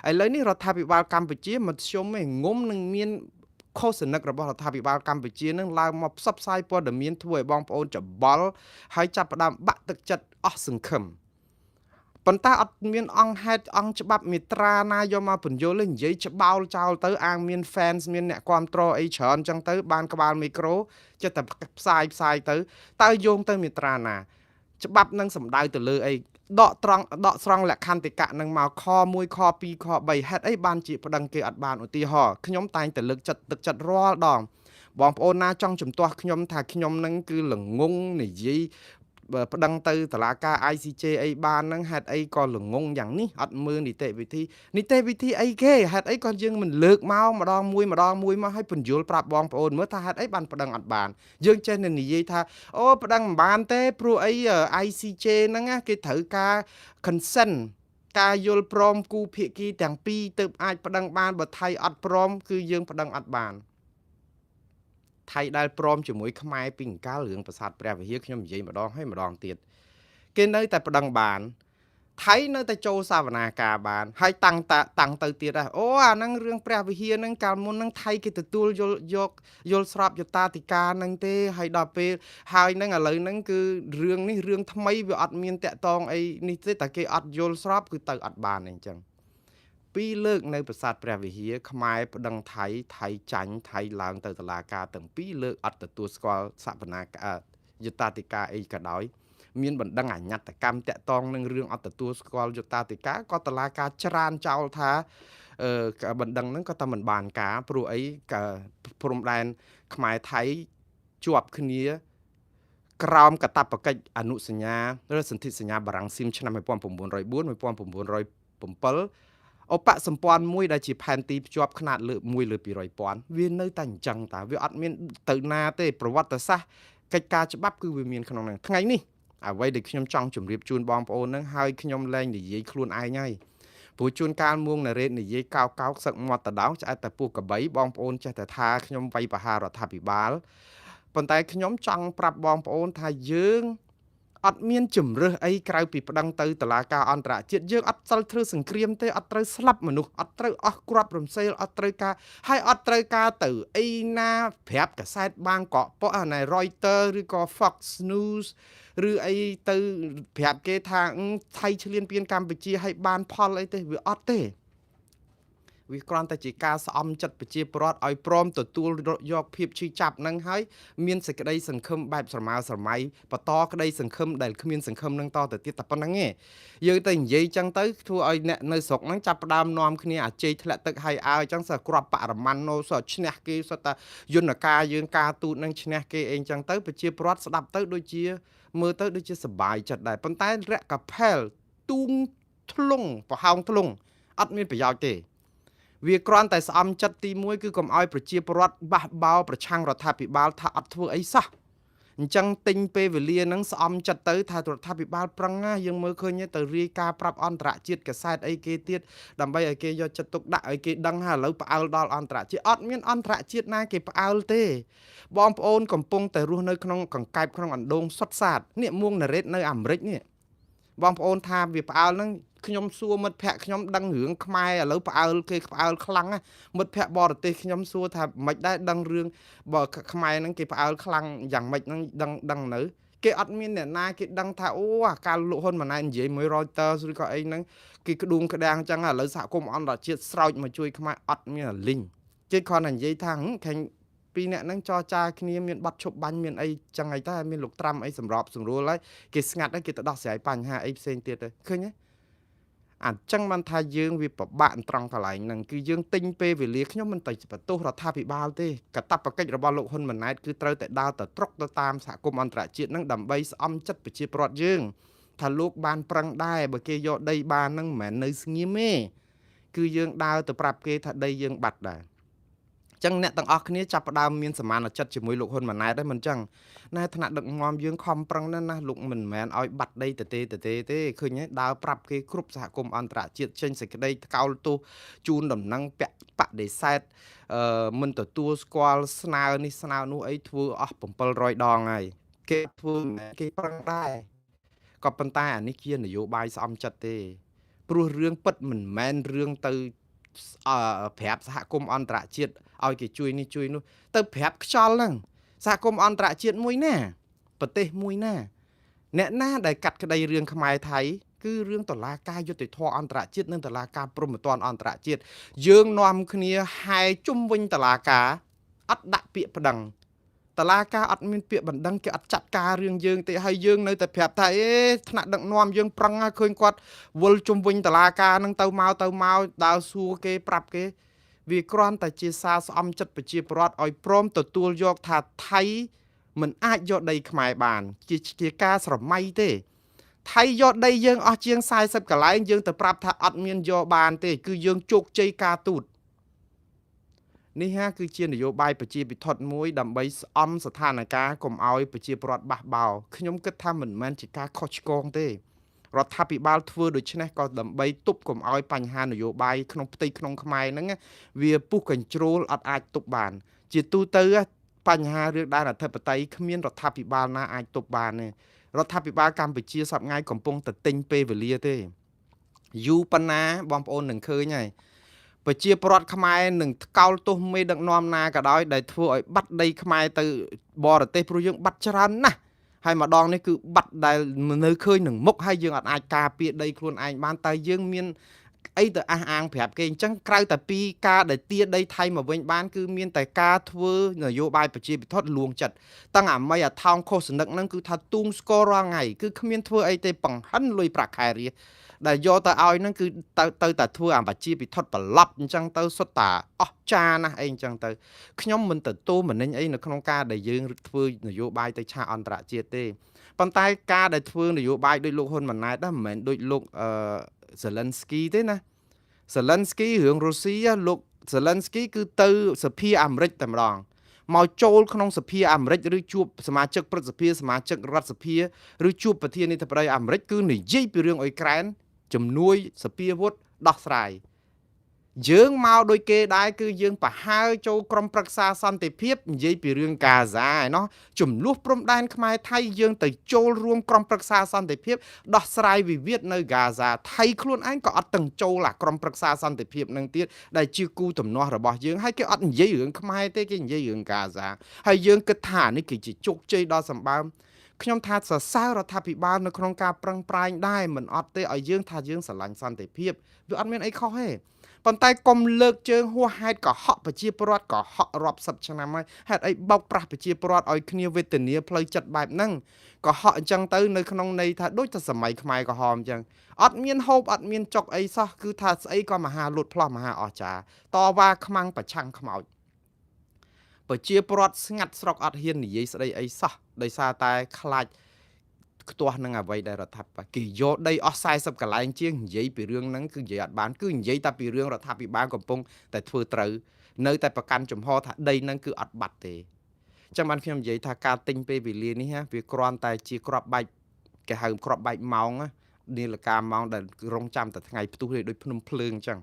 ឥឡូវនេះរដ្ឋាភិបាលកម្ពុជាមធ្យមឯងុំនឹងមានខុសនិករបស់រដ្ឋាភិបាលកម្ពុជានឹងឡើងមកផ្សព្វផ្សាយព័ត៌មានធ្វើឲ្យបងប្អូនច្បល់ហើយចាប់ផ្ដើមបាក់ទឹកចិត្តអស់សង្ឃឹមប៉ុន្តែអត់មានអង្គហេតុអង្គច្បាប់មាត្រាណាយកមកពន្យល់ទេនិយាយច្បោលចោលទៅអាងមាន fans មានអ្នកគ្រប់គ្រងអីច្រើនចឹងទៅបានក្បាលមីក្រូចិត្តតែផ្សាយផ្សាយទៅតើយោងទៅមាត្រាណា ច្បាប់នឹងសំដៅទៅលើអីដកត្រង់ដកស្រង់លក្ខន្តិកៈនឹងមកខ1ខ2ខ3ហេតុអីបានជាប្តឹងគេអត់បានឧទាហរណ៍ខ្ញុំតែងតែលើកចិត្តទឹកចិត្តរាល់ដងបងប្អូនណាចង់ជំទាស់ខ្ញុំថាខ្ញុំនឹងគឺល្ងងនិយាយបើប្តឹងទៅតុលាការ ICJ អីបានហ្នឹងហេតុអីក៏ល្ងងយ៉ាងនេះអត់មើលនីតិវិធីនីតិវិធីអីគេហេតុអីក៏យើងមិនលើកមកម្ដងមួយម្ដងមួយមកឲ្យពន្យល់ប្រាប់បងប្អូនមើលថាហេតុអីបានប្តឹងអត់បានយើងចេះតែនិយាយថាអូប្តឹងមិនបានទេព្រោះអី ICJ ហ្នឹងណាគេត្រូវការ consent ការយល់ព្រមគូភាគីទាំងពីរទើបអាចប្តឹងបានបើថៃអត់ព្រមគឺយើងប្តឹងអត់បានថៃដែលព្រមជាមួយខ្មែរពីអង្កាលរឿងប្រាសាទព្រះវិហារខ្ញុំនិយាយម្ដងហើយម្ដងទៀតគេនៅតែប្តឹងបានថៃនៅតែចូលសវនាការបានហើយតាំងតាតាំងទៅទៀតដែរអូអាហ្នឹងរឿងព្រះវិហារហ្នឹងកាលមុនហ្នឹងថៃគេទទួលយល់យកយល់ស្របយុតាធិការហ្នឹងទេហើយដល់ពេលហើយហ្នឹងឥឡូវហ្នឹងគឺរឿងនេះរឿងថ្មីវាអត់មានតាក់តងអីនេះទេតែគេអត់យល់ស្របគឺទៅអត់បានអីចឹងពីរលើកនៅប្រាសាទព្រះវិហារខ្មែរប្តឹងថៃថៃចាញ់ថៃឡើងទៅតុលាការទាំងពីរលើកអត់ទទួលស្គាល់សវនាការយុតាធិការអីក៏ដោយមានបណ្ដឹងអញ្ញត្តកម្មតាក់តងនឹងរឿងអត់ទទួលស្គាល់យុតាធិការក៏តឡាការច្រានចោលថាអឺបណ្ដឹងហ្នឹងក៏តែមិនបានការព្រោះអីក៏ព្រំដែនខ្មែរថៃជាប់គ្នាក្រោមកាតព្វកិច្ចអនុសញ្ញាឬសន្ធិសញ្ញាបារាំងស៊ីមឆ្នាំ1904 1907ឧបសម្ព័ន្ធមួយដែលជាផែនទីភ្ជាប់ខ្នាតលើ1លើ200ពាន់វានៅតែអញ្ចឹងតាវាអត់មានទៅណាទេប្រវត្តិសាស្ត្រកិច្ចការច្បាប់គឺវាមានក្នុងហ្នឹងថ្ងៃនេះអ្វីដែលខ្ញុំចង់ជម្រាបជូនបងប្អូនហ្នឹងហើយខ្ញុំលែងនិយាយខ្លួនឯងហើយព្រោះជួនកាលមួងណារ៉េតនិយាយកោកកោកសឹកមាត់តដោងឆ្អែតតែពោះកបីបងប្អូនចេះតែថាខ្ញុំវាយប្រហាររដ្ឋាភិបាលប៉ុន្តែខ្ញុំចង់ប្រាប់បងប្អូនថាយើងអត់មានជំរើសអីក្រៅពីប្តឹងទៅតុលាការអន្តរជាតិយើងអត់សិលធ្វើសង្គ្រាមទេអត់ត្រូវស្លាប់មនុស្សអត់ត្រូវអស់គ្រាប់រំសេលអត់ត្រូវការហើយអត់ត្រូវការទៅអីណាប្រាប់កាសែតបាងកកប៉ុអាណែ Reuters ឬក៏ Fox News ឬអីទៅប្រាប់គេថាថៃឈ្លានពានកម្ពុជាឲ្យបានផលអីទេវាអត់ទេវាគ្រាន់តែជាការស្អំចិត្តប្រជាពលរដ្ឋឲ្យព្រមទទួលយកភាពឈឺចាប់នឹងហើយមានសេចក្តីសង្ឃឹមបែបស្រមើស្រមៃបន្តក្តីសង្ឃឹមដែលគ្មានសង្ឃឹមនឹងតទៅទៀតតែប៉ុណ្្នឹងឯងយើងទៅនិយាយចឹងទៅធ្វើឲ្យអ្នកនៅស្រុកហ្នឹងចាប់ផ្ដើមនាំគ្នាអាជ័យធ្លាក់ទឹកហើយអើចឹងសើគ្រាប់បរមណូសឈ្នះគេសតតែយន្តការយើងការទូតនឹងឈ្នះគេអីចឹងទៅប្រជាពលរដ្ឋស្ដាប់ទៅដូចជាមើលទៅដូចជាសប្បាយចិត្តដែរប៉ុន្តែរកកាផែលទូងធ្លុងប្រហោងធ្លុងអត់មានប្រយោជន៍ទេវាគ្រាន់តែស្អំចិត្តទី1គឺកុំឲ្យប្រជាពលរដ្ឋបះបោប្រឆាំងរដ្ឋាភិបាលថាអត់ធ្វើអីសោះអញ្ចឹងទិញពេលវេលាហ្នឹងស្អំចិត្តទៅថារដ្ឋាភិបាលប្រឹងណាយើងមើលឃើញទៅរាយការណ៍ប្រាប់អន្តរជាតិកាសែតអីគេទៀតដើម្បីឲ្យគេយកចិត្តទុកដាក់ឲ្យគេដឹងថាឥឡូវផ្អើលដល់អន្តរជាតិអត់មានអន្តរជាតិណាគេផ្អើលទេបងប្អូនកំពុងតែរស់នៅក្នុងកង្កែបក្នុងអណ្ដូងសុតសាតនេះមួងណារ៉េតនៅអាមេរិកនេះបងប្អូនថាវាផ្អើលហ្នឹងខ្ញុំសួរមិត្តភ័ក្ដិខ្ញុំដឹងរឿងខ្មែរឥឡូវផ្អើលគេផ្អើលខ្លាំងណាមិត្តភ័ក្ដិបរទេសខ្ញុំសួរថាមិនដែរដឹងរឿងបើខ្មែរហ្នឹងគេផ្អើលខ្លាំងយ៉ាងម៉េចហ្នឹងដឹងដឹងនៅគេអត់មានអ្នកណាគេដឹងថាអូអាកាលលោកហ៊ុនម៉ាណែតនិយាយមួយ Reuters ឬក៏អីហ្នឹងគេក្ដួងក្ដាំងចឹងឥឡូវសហគមន៍អន្តរជាតិស្រោចមកជួយខ្មែរអត់មានលីងគេគ្រាន់តែនិយាយថាខាញ់ពីរអ្នកហ្នឹងចរចាគ្នាមានបាត់ឈប់បាញ់មានអីចឹងអីតែមានលោកត្រាំអីសម្របសម្រួលហើយគេស្ងាត់ហើយគេទៅដោះស្រាយបញ្ហាអីផ្សេងទៀតទៅឃើញទេអញ្ចឹងបានថាយើងវាពិបាកត្រង់កន្លែងហ្នឹងគឺយើងទិញពេលវេលាខ្ញុំមិនទៅបន្ទោសរដ្ឋាភិបាលទេកាតព្វកិច្ចរបស់លោកហ៊ុនម៉ាណែតគឺត្រូវតែដើរទៅត្រុកទៅតាមសហគមន៍អន្តរជាតិហ្នឹងដើម្បីស្អំចិត្តប្រជាពលរដ្ឋយើងថាលោកបានប្រឹងដែរបើគេយកដីបានហ្នឹងមិនមែននៅស្ងៀមទេគឺយើងដើរទៅប្រាប់គេថាដីយើងបាត់ដែរចឹងអ្នកទាំងអស់គ្នាចាប់ផ្ដើមមានសមានចិត្តជាមួយលោកហ៊ុនម៉ាណែតដែរមិនចឹងណែថ្នាក់ដឹកនាំយើងខំប្រឹងណាស់ណាលោកមិនមែនឲ្យបាត់ដីទៅទេទៅទេទេឃើញទេដើរប្រាប់គេគ្រប់សហគមន៍អន្តរជាតិចេញសេចក្តីថ្កោលទោសជូនដំណឹងពាក់បដិសេធអឺមិនទទួលស្គាល់ស្នើនេះស្នើនោះអីធ្វើអស់700ដងហើយគេធ្វើគេប្រឹងដែរក៏ប៉ុន្តែអានេះជានយោបាយស្អំចិត្តទេ ព្រោះរឿងពិតមិនមែនរឿងទៅប្រាប់សហគមន៍អន្តរជាតិឲ្យគេជួយនេះជួយនោះទៅប្រាប់ខ្យល់ហ្នឹងសហគមន៍អន្តរជាតិមួយណាប្រទេសមួយណាអ្នកណាដែលកាត់ក្តីរឿងខ្មែរថៃគឺរឿងតុលាការយុត្តិធម៌អន្តរជាតិនិងតុលាការព្រហ្មទណ្ឌអន្តរជាតិយើងនាំគ្នាហែជុំវិញតុលាការអត់ដាក់ពាក្យប្តឹងតុលាការអត់មានពាក្យបណ្ដឹងគេអត់ចាត់ការរឿងយើងទេហើយយើងនៅតែប្រាប់ថាអេថ្នាក់ដឹកនាំយើងប្រឹងឃើញគាត់វល់ជុំវិញតុលាការនឹងទៅមកដើរសួរគេប្រាប់គេវាគ្រាន់តែជាសារស្អំចិត្តប្រជាពលរដ្ឋឲ្យព្រមទទួលយកថាថៃមិនអាចយកដីខ្មែរបានជាការស្រមៃទេថៃយកដីយើងអស់ជាង40កន្លែងយើងទៅប្រាប់ថាអត់មានយកបានទេគឺយើងជោគជ័យការទូតនេះហាគឺជានយោបាយប្រជាពិធដ្ឋមួយដើម្បីស្អំស្ថានភាពកុំឲ្យប្រជាពលរដ្ឋបះបោខ្ញុំគិតថាមិនមែនជាការខុសឆ្គងទេរដ្ឋាភិបាលធ្វើដូច្នេះក៏ដើម្បីទប់កុំឲ្យបញ្ហានយោបាយក្នុងផ្ទៃក្នុងខ្មែរហ្នឹងវាពុះកញ្ជ្រោលអត់អាចទប់បានជាទូទៅបញ្ហារឿងដែនអធិបតេយ្យគ្មានរដ្ឋាភិបាលណាអាចទប់បានទេរដ្ឋាភិបាលកម្ពុជាសប្តាហ៍ថ្ងៃកំពុងតែទិញពេលវេលាទេយូរប៉ុណ្ណាបងប្អូននឹងឃើញហើយប្រជាពលរដ្ឋខ្មែរនឹងថ្កោលទោសមេដឹកនាំណាក៏ដោយដែលធ្វើឲ្យបាត់ដីខ្មែរទៅបរទេសព្រោះយើងបាត់ច្រើនណាស់ហើយម្ដងនេះគឺបាត់ដែលនៅឃើញនឹងមុខហើយយើងអត់អាចការពារដីខ្លួនឯងបានតែយើងមានអីទៅអះអាងប្រាប់គេអញ្ចឹងក្រៅតែពីការដែលទាដីថៃមកវិញបានគឺមានតែការធ្វើនយោបាយប្រជាពិធដ្ឋលួងចិត្តតាំងអាមីអាថោងខុសសនឹកហ្នឹងគឺថាទូងស្គររាល់ថ្ងៃគឺគ្មានធ្វើអីទេបង្ហិនលុយប្រាក់ខែរាដែលយកទៅឲ្យហ្នឹងគឺទៅតែធ្វើអាប្រជាពិធដ្ឋប្រឡប់អញ្ចឹងទៅសុទ្ធតាអស់ចាណាស់អីអញ្ចឹងទៅខ្ញុំមិនទទួលមនិញអីនៅក្នុងការដែលយើងធ្វើនយោបាយទៅឆាកអន្តរជាតិទេប៉ុន្តែការដែលធ្វើនយោបាយដោយលោកហ៊ុនម៉ាណែតមិនមែនដូចលោកZelensky ទេណា Zelensky រឿងរុស្ស៊ីលោក Zelensky គឺទៅសភាអាមេរិកតែម្ដងមកចូលក្នុងសភាអាមេរិកឬជួបសមាជិកព្រឹទ្ធសភាសមាជិករដ្ឋសភាឬជួបប្រធានាធិបតីអាមេរិកគឺនិយាយពីរឿងអ៊ុយក្រែនជំនួយសភាវុធដោះស្រាយយើងមកដូចគេដែរគឺយើងប្រហើចូលក្រុមប្រឹក្សាសន្តិភាពនិយាយពីរឿងកាហ្សាឯណោះចំនួនព្រំដែនខ្មែរថៃយើងទៅចូលរួមក្រុមប្រឹក្សាសន្តិភាពដោះស្រាយវិវាទនៅហ្គាហ្សាថៃខ្លួនឯងក៏អត់ទាំងចូលអាក្រុមប្រឹក្សាសន្តិភាពនឹងទៀតដែលជាគូទំនាស់របស់យើងហើយគេអត់និយាយរឿងខ្មែរទេគេនិយាយរឿងហ្គាហ្សាហើយយើងគិតថានេះគឺជាជោគជ័យដ៏សម្បើមខ្ញុំថាសរសើររដ្ឋាភិបាលនៅក្នុងការប្រឹងប្រែងដែរមិនអត់ទេឲ្យយើងថាយើងស្រឡាញ់សន្តិភាពវាអត់មានអីខុសទេប៉ុន្តែកុំលើកជើងហួសហេតុកុហកប្រជាពលរដ្ឋកុហករាប់សិបឆ្នាំហើយហេតុអីបោកប្រាស់ប្រជាពលរដ្ឋឲ្យគ្នាវេទនាផ្លូវចិត្តបែបហ្នឹងកុហកអញ្ចឹងទៅនៅក្នុងន័យថាដូចតែសម័យខ្មែរក្រហមអញ្ចឹងអត់មានហូបអត់មានចុកអីសោះគឺថាស្អីក៏មហាលូតផ្លោះមហាអស្ចារ្យតវ៉ាខ្មាំងប្រឆាំងខ្មោចប្រជាពលរដ្ឋស្ងាត់ស្រុកអត់ហ៊ាននិយាយស្ដីអីសោះដោយសារតែខ្លាចខ្ទាស់នឹងអ្វីដែលរដ្ឋាភិបាលគេយកដីអស់40កន្លែងជាងនិយាយពីរឿងហ្នឹងគឺនិយាយអត់បានគឺនិយាយតែពីរឿងរដ្ឋាភិបាលកំពុងតែធ្វើត្រូវនៅតែប្រកាន់ចំហថាដីហ្នឹងគឺអត់បាត់ទេចឹងបានខ្ញុំនិយាយថាការទិញពេលវេលានេះវាគ្រាន់តែជាគ្រាប់បែកគេហៅគ្រាប់បែកម៉ោងនាឡិកាម៉ោងដែលរងចាំតែថ្ងៃផ្ទុះទេដូចភ្នំភ្លើងអញ្ចឹង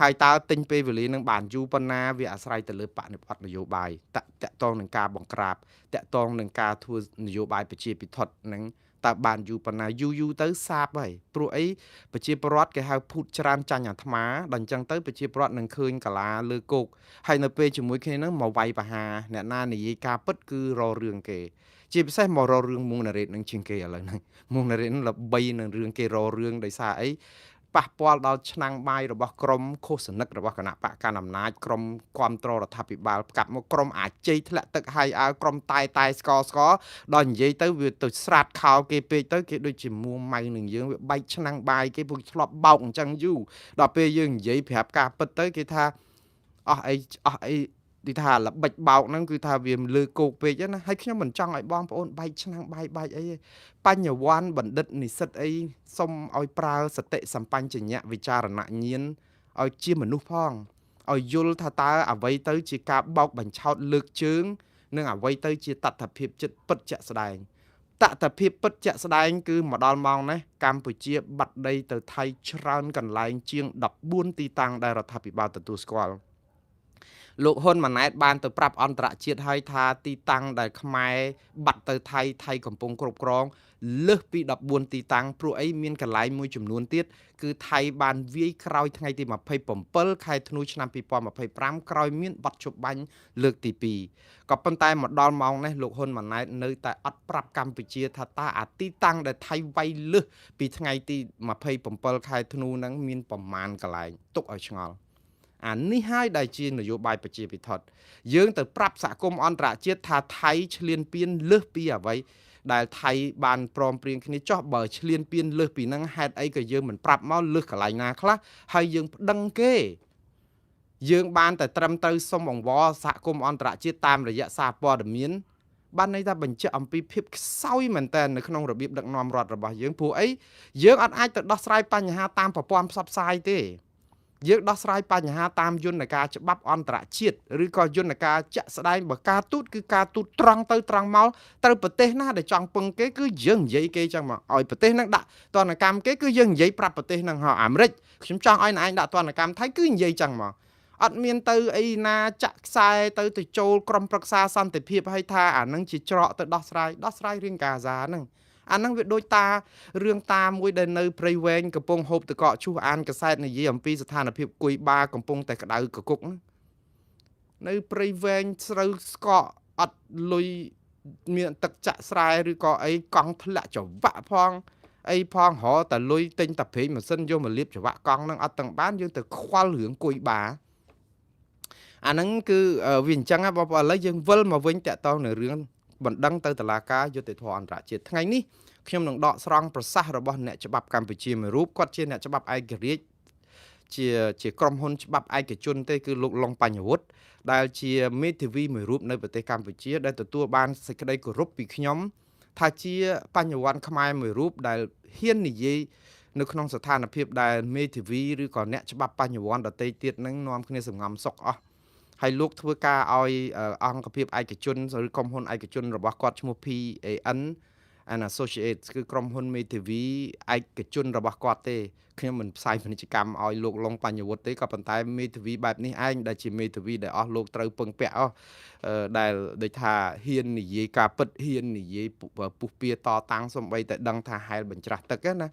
ហើយតើទិញពេលវេលានឹងបានយូរប៉ុណ្ណាវាអាស្រ័យទៅលើបរិបទនយោបាយតាក់ទងនឹងការបង្ក្រាបតាក់ទងនឹងការធ្វើនយោបាយប្រជាពិធដ្ឋនឹងតើបានយូរប៉ុណ្ណាយូរយូរទៅសាបហើយព្រោះអីប្រជាពលរដ្ឋគេហៅភូតច្រើនចាញ់អាត្មាដល់អញ្ចឹងទៅប្រជាពលរដ្ឋនឹងឃើញកាឡាលើគោកហើយនៅពេលជាមួយគ្នានឹងមកវាយប្រហារអ្នកណានិយាយការពិតគឺរករឿងគេជាពិសេសមករករឿងមួងណារ៉េតនឹងជាងគេឥឡូវហ្នឹងមួងណារ៉េតនឹងល្បីនឹងរឿងគេរករឿងដោយសារអីប៉ះពាល់ដល់ឆ្នាំងបាយរបស់ក្រមឃោសនិករបស់គណៈបកកណ្ដាលអំណាចក្រមគាំទ្ររដ្ឋាភិបាលផ្កាប់មកក្រមអាជ័យធ្លាក់ទឹកហើយអើក្រមតែតែស្កស្កដល់និយាយទៅវាទៅស្រាតខោគេពេកទៅគេដូចជាមួម៉ៅនឹងយើងវាបែកឆ្នាំងបាយគេពួកធ្លាប់បោកអញ្ចឹងយូរដល់ពេលយើងនិយាយប្រាប់ការពិតទៅគេថាអស់អីអស់អីទីថាល្បិចបោកហ្នឹងគឺថាវាលើគោកពេកណាហើយខ្ញុំមិនចង់ឲ្យបងប្អូនបែកឆ្នាំងបាយបែកអីទេបញ្ញវន្តបណ្ឌិតនិស្សិតអីសុំឲ្យប្រើសតិសម្បញ្ញៈវិចារណញ្ញាណឲ្យជាមនុស្សផងឲ្យយល់ថាតើអ្វីទៅជាការបោកបញ្ឆោតលើកជើងនិងអ្វីទៅជាតថភាពចិត្តពិតជាក់ស្ដែងតថភាពពិតជាក់ស្ដែងគឺមកដល់ម៉ោងនេះកម្ពុជាបាត់ដីទៅថៃច្រើនកន្លែងជាង14ទីតាំងដែលរដ្ឋាភិបាលទទួលស្គាល់លោកហ៊ុនម៉ាណែតបានទៅប្រាប់អន្តរជាតិហើយថាទីតាំងដែលខ្មែរបាត់ទៅថៃថៃកំពុងគ្រប់គ្រង លើសពី14ទីតាំងព្រោះអីមានកន្លែងមួយចំនួនទៀតគឺថៃបានវាយក្រោយថ្ងៃទី27ខែធ្នូឆ្នាំ2025ក្រោយមានបទជប់បាញ់លើកទី2ក៏ប៉ុន្តែមកដល់ម៉ោងនេះលោកហ៊ុនម៉ាណែតនៅតែអត់ប្រាប់កម្ពុជាថាតើអាទីតាំងដែលថៃវាយលើសពីថ្ងៃទី27ខែធ្នូហ្នឹងមានប្រមាណកន្លែងទុកឲ្យឆ្ងល់អានេះហើយដែលជានយោបាយប្រជាពិធដ្ឋយើងទៅប្រាប់សហគមន៍អន្តរជាតិថាថៃឈ្លានពានលើសពីអ្វីដែលថៃបានព្រមព្រៀងគ្នាចោះបើឈ្លានពានលើសពីហ្នឹងហេតុអីក៏យើងមិនប្រាប់មកលើសកន្លែងណាខ្លះហើយយើងប្តឹងគេយើងបានតែត្រឹមត្រូវសុំអង្វរសហគមន៍អន្តរជាតិតាមរយៈសារព័ត៌មានបានន័យថាបញ្ជាក់អំពីភាពខ្សោយមែនតើនៅក្នុងរបៀបដឹកនាំរដ្ឋរបស់យើងព្រោះអីយើងអត់អាចទៅដោះស្រាយបញ្ហាតាមប្រព័ន្ធផ្សព្វផ្សាយទេយើងដោះស្រាយបញ្ហាតាមយន្តការច្បាប់អន្តរជាតិឬក៏យន្តការជាក់ស្ដែងបើការទូតគឺការទូតត្រង់ទៅត្រង់មកត្រូវប្រទេសណាដែលចង់ពឹងគេគឺយើងនិយាយគេចឹងមកឲ្យប្រទេសហ្នឹងដាក់ទណ្ឌកម្មគេគឺយើងនិយាយប្រាប់ប្រទេសហ្នឹងហ៎អាមេរិកខ្ញុំចង់ឲ្យឯងដាក់ទណ្ឌកម្មថៃគឺនិយាយចឹងមកអត់មានទៅអីណាចាក់ខ្សែទៅទៅចូលក្រុមប្រឹក្សាសន្តិភាពឲ្យថាអានឹងជាច្រកទៅដោះស្រាយរឿងកាហ្សាហ្នឹងអាហ្នឹងវាដូចតារឿងតាមួយដែលនៅព្រៃវែងកំពុងហូបទឹកកកឈូសអានកសែតនិយាយអំពីស្ថានភាពគុយបាកំពុងតែក្តៅកគុកនៅព្រៃវែងស្រូវស្កកអត់លុយមានទឹកចាក់ស្រែឬក៏អីកង់ធ្លាក់ច្រវាក់ផងអីផងរកតែលុយទិញតែប្រេងម៉ាស៊ីនយកមកលាបច្រវាក់កង់ហ្នឹងអត់ទាំងបានយើងទៅខ្វល់រឿងគុយបាអាហ្នឹងគឺវាអញ្ចឹងបងប្អូនឥឡូវយើងវិលមកវិញតាក់ទងនឹងរឿងបណ្ដឹងទៅតុលាការយុត្តិធម៌អន្តរជាតិថ្ងៃនេះខ្ញុំនឹងដកស្រង់ប្រសាសន៍របស់អ្នកច្បាប់កម្ពុជាមួយរូបគាត់ជាអ្នកច្បាប់ឯករាជ្យជាក្រុមហ៊ុនច្បាប់ឯកជនទេគឺលោកឡុងបញ្ញវុធដែលជាមេធាវីមួយរូបនៅប្រទេសកម្ពុជាដែលទទួលបានសេចក្តីគោរពពីខ្ញុំថាជាបញ្ញវន្តខ្មែរមួយរូបដែលហ៊ាននិយាយនៅក្នុងស្ថានភាពដែលមេធាវីឬក៏អ្នកច្បាប់បញ្ញវន្តដទៃទៀតនឹងនាំគ្នាសង្ងំសុកអស់ហើយលោកធ្វើការឲ្យអង្គភាពឯកជនឬក្រុមហ៊ុនឯកជនរបស់គាត់ឈ្មោះ PAN and Associates គឺក្រុមហ៊ុនមេធាវីឯកជនរបស់គាត់ទេខ្ញុំមិនផ្សាយពាណិជ្ជកម្មឲ្យលោកឡុងបញ្ញវុធទេក៏ប៉ុន្តែមេធាវីបែបនេះឯងដែលជាមេធាវីដែលអស់លោកត្រូវពឹងពាក់អស់ដែលដូចថាហ៊ាននិយាយការពិតហ៊ាននិយាយពុះពៀតតាំងសំបីតែដឹងថាហែលបញ្ច្រាស់ទឹកណា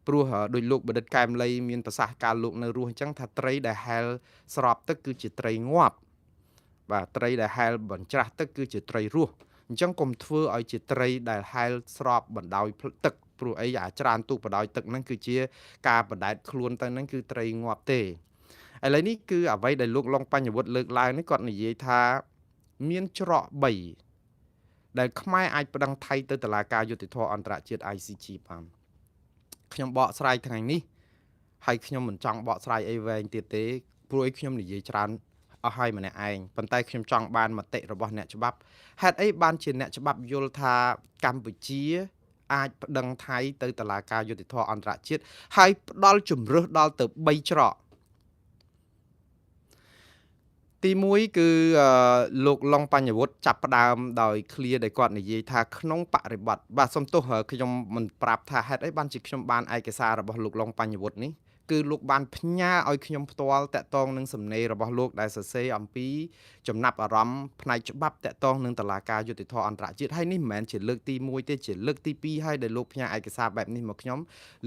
ព្រោះដោយលោកបណ្ឌិតកែមលីមានប្រសាសន៍កាលលោកនៅរស់អញ្ចឹងថាត្រីដែលហែលស្របទឹកគឺជាត្រីងាប់បាទត្រីដែលហែលបញ្ច្រាស់ទឹកគឺជាត្រីរស់អញ្ចឹងកុំធ្វើឲ្យជាត្រីដែលហែលស្របបណ្ដោយទឹកព្រោះអីអាច្រានទូកបណ្ដោយទឹកហ្នឹងគឺជាការបណ្ដែតខ្លួនទៅហ្នឹងគឺត្រីងាប់ទេឥឡូវនេះគឺអ្វីដែលលោកឡុងបញ្ញវុធលើកឡើងនេះគាត់និយាយថាមានច្រក3ដែលខ្មែរអាចប្តឹងថៃទៅតុលាការយុត្តិធម៌អន្តរជាតិ ICJ បានខ្ញុំបកស្រាយថ្ងៃនេះហើយខ្ញុំមិនចង់បកស្រាយអីវែងទៀតទេព្រោះអីខ្ញុំនិយាយច្រើនអស់ហើយម្នាក់ឯងប៉ុន្តែខ្ញុំចង់បានមតិរបស់អ្នកច្បាប់ហេតុអីបានជាអ្នកច្បាប់យល់ថាកម្ពុជាអាចប្តឹងថៃទៅតុលាការយុត្តិធម៌អន្តរជាតិហើយផ្ដល់ជំរើសដល់ទៅ3ច្រកទី1គឺលោកឡុងបញ្ញវុធចាប់ផ្ដើមដោយឃ្លាដែលគាត់និយាយថាក្នុងបរិបទបាទសំទោសខ្ញុំមិនប្រាប់ថាហេតុអីបានជាខ្ញុំបានឯកសាររបស់លោកឡុងបញ្ញវុធនេះគឺលោកបានផ្ញើឲ្យខ្ញុំផ្ទាល់តាក់ទងនឹងសំណេររបស់លោកដែលសរសេរអំពីចំណាប់អារម្មណ៍ផ្នែកច្បាប់តាក់ទងនឹងតុលាការយុត្តិធម៌អន្តរជាតិហើយនេះមិនមែនជាលើកទី1ទេជាលើកទី2ហើយដែលលោកផ្ញើឯកសារបែបនេះមកខ្ញុំ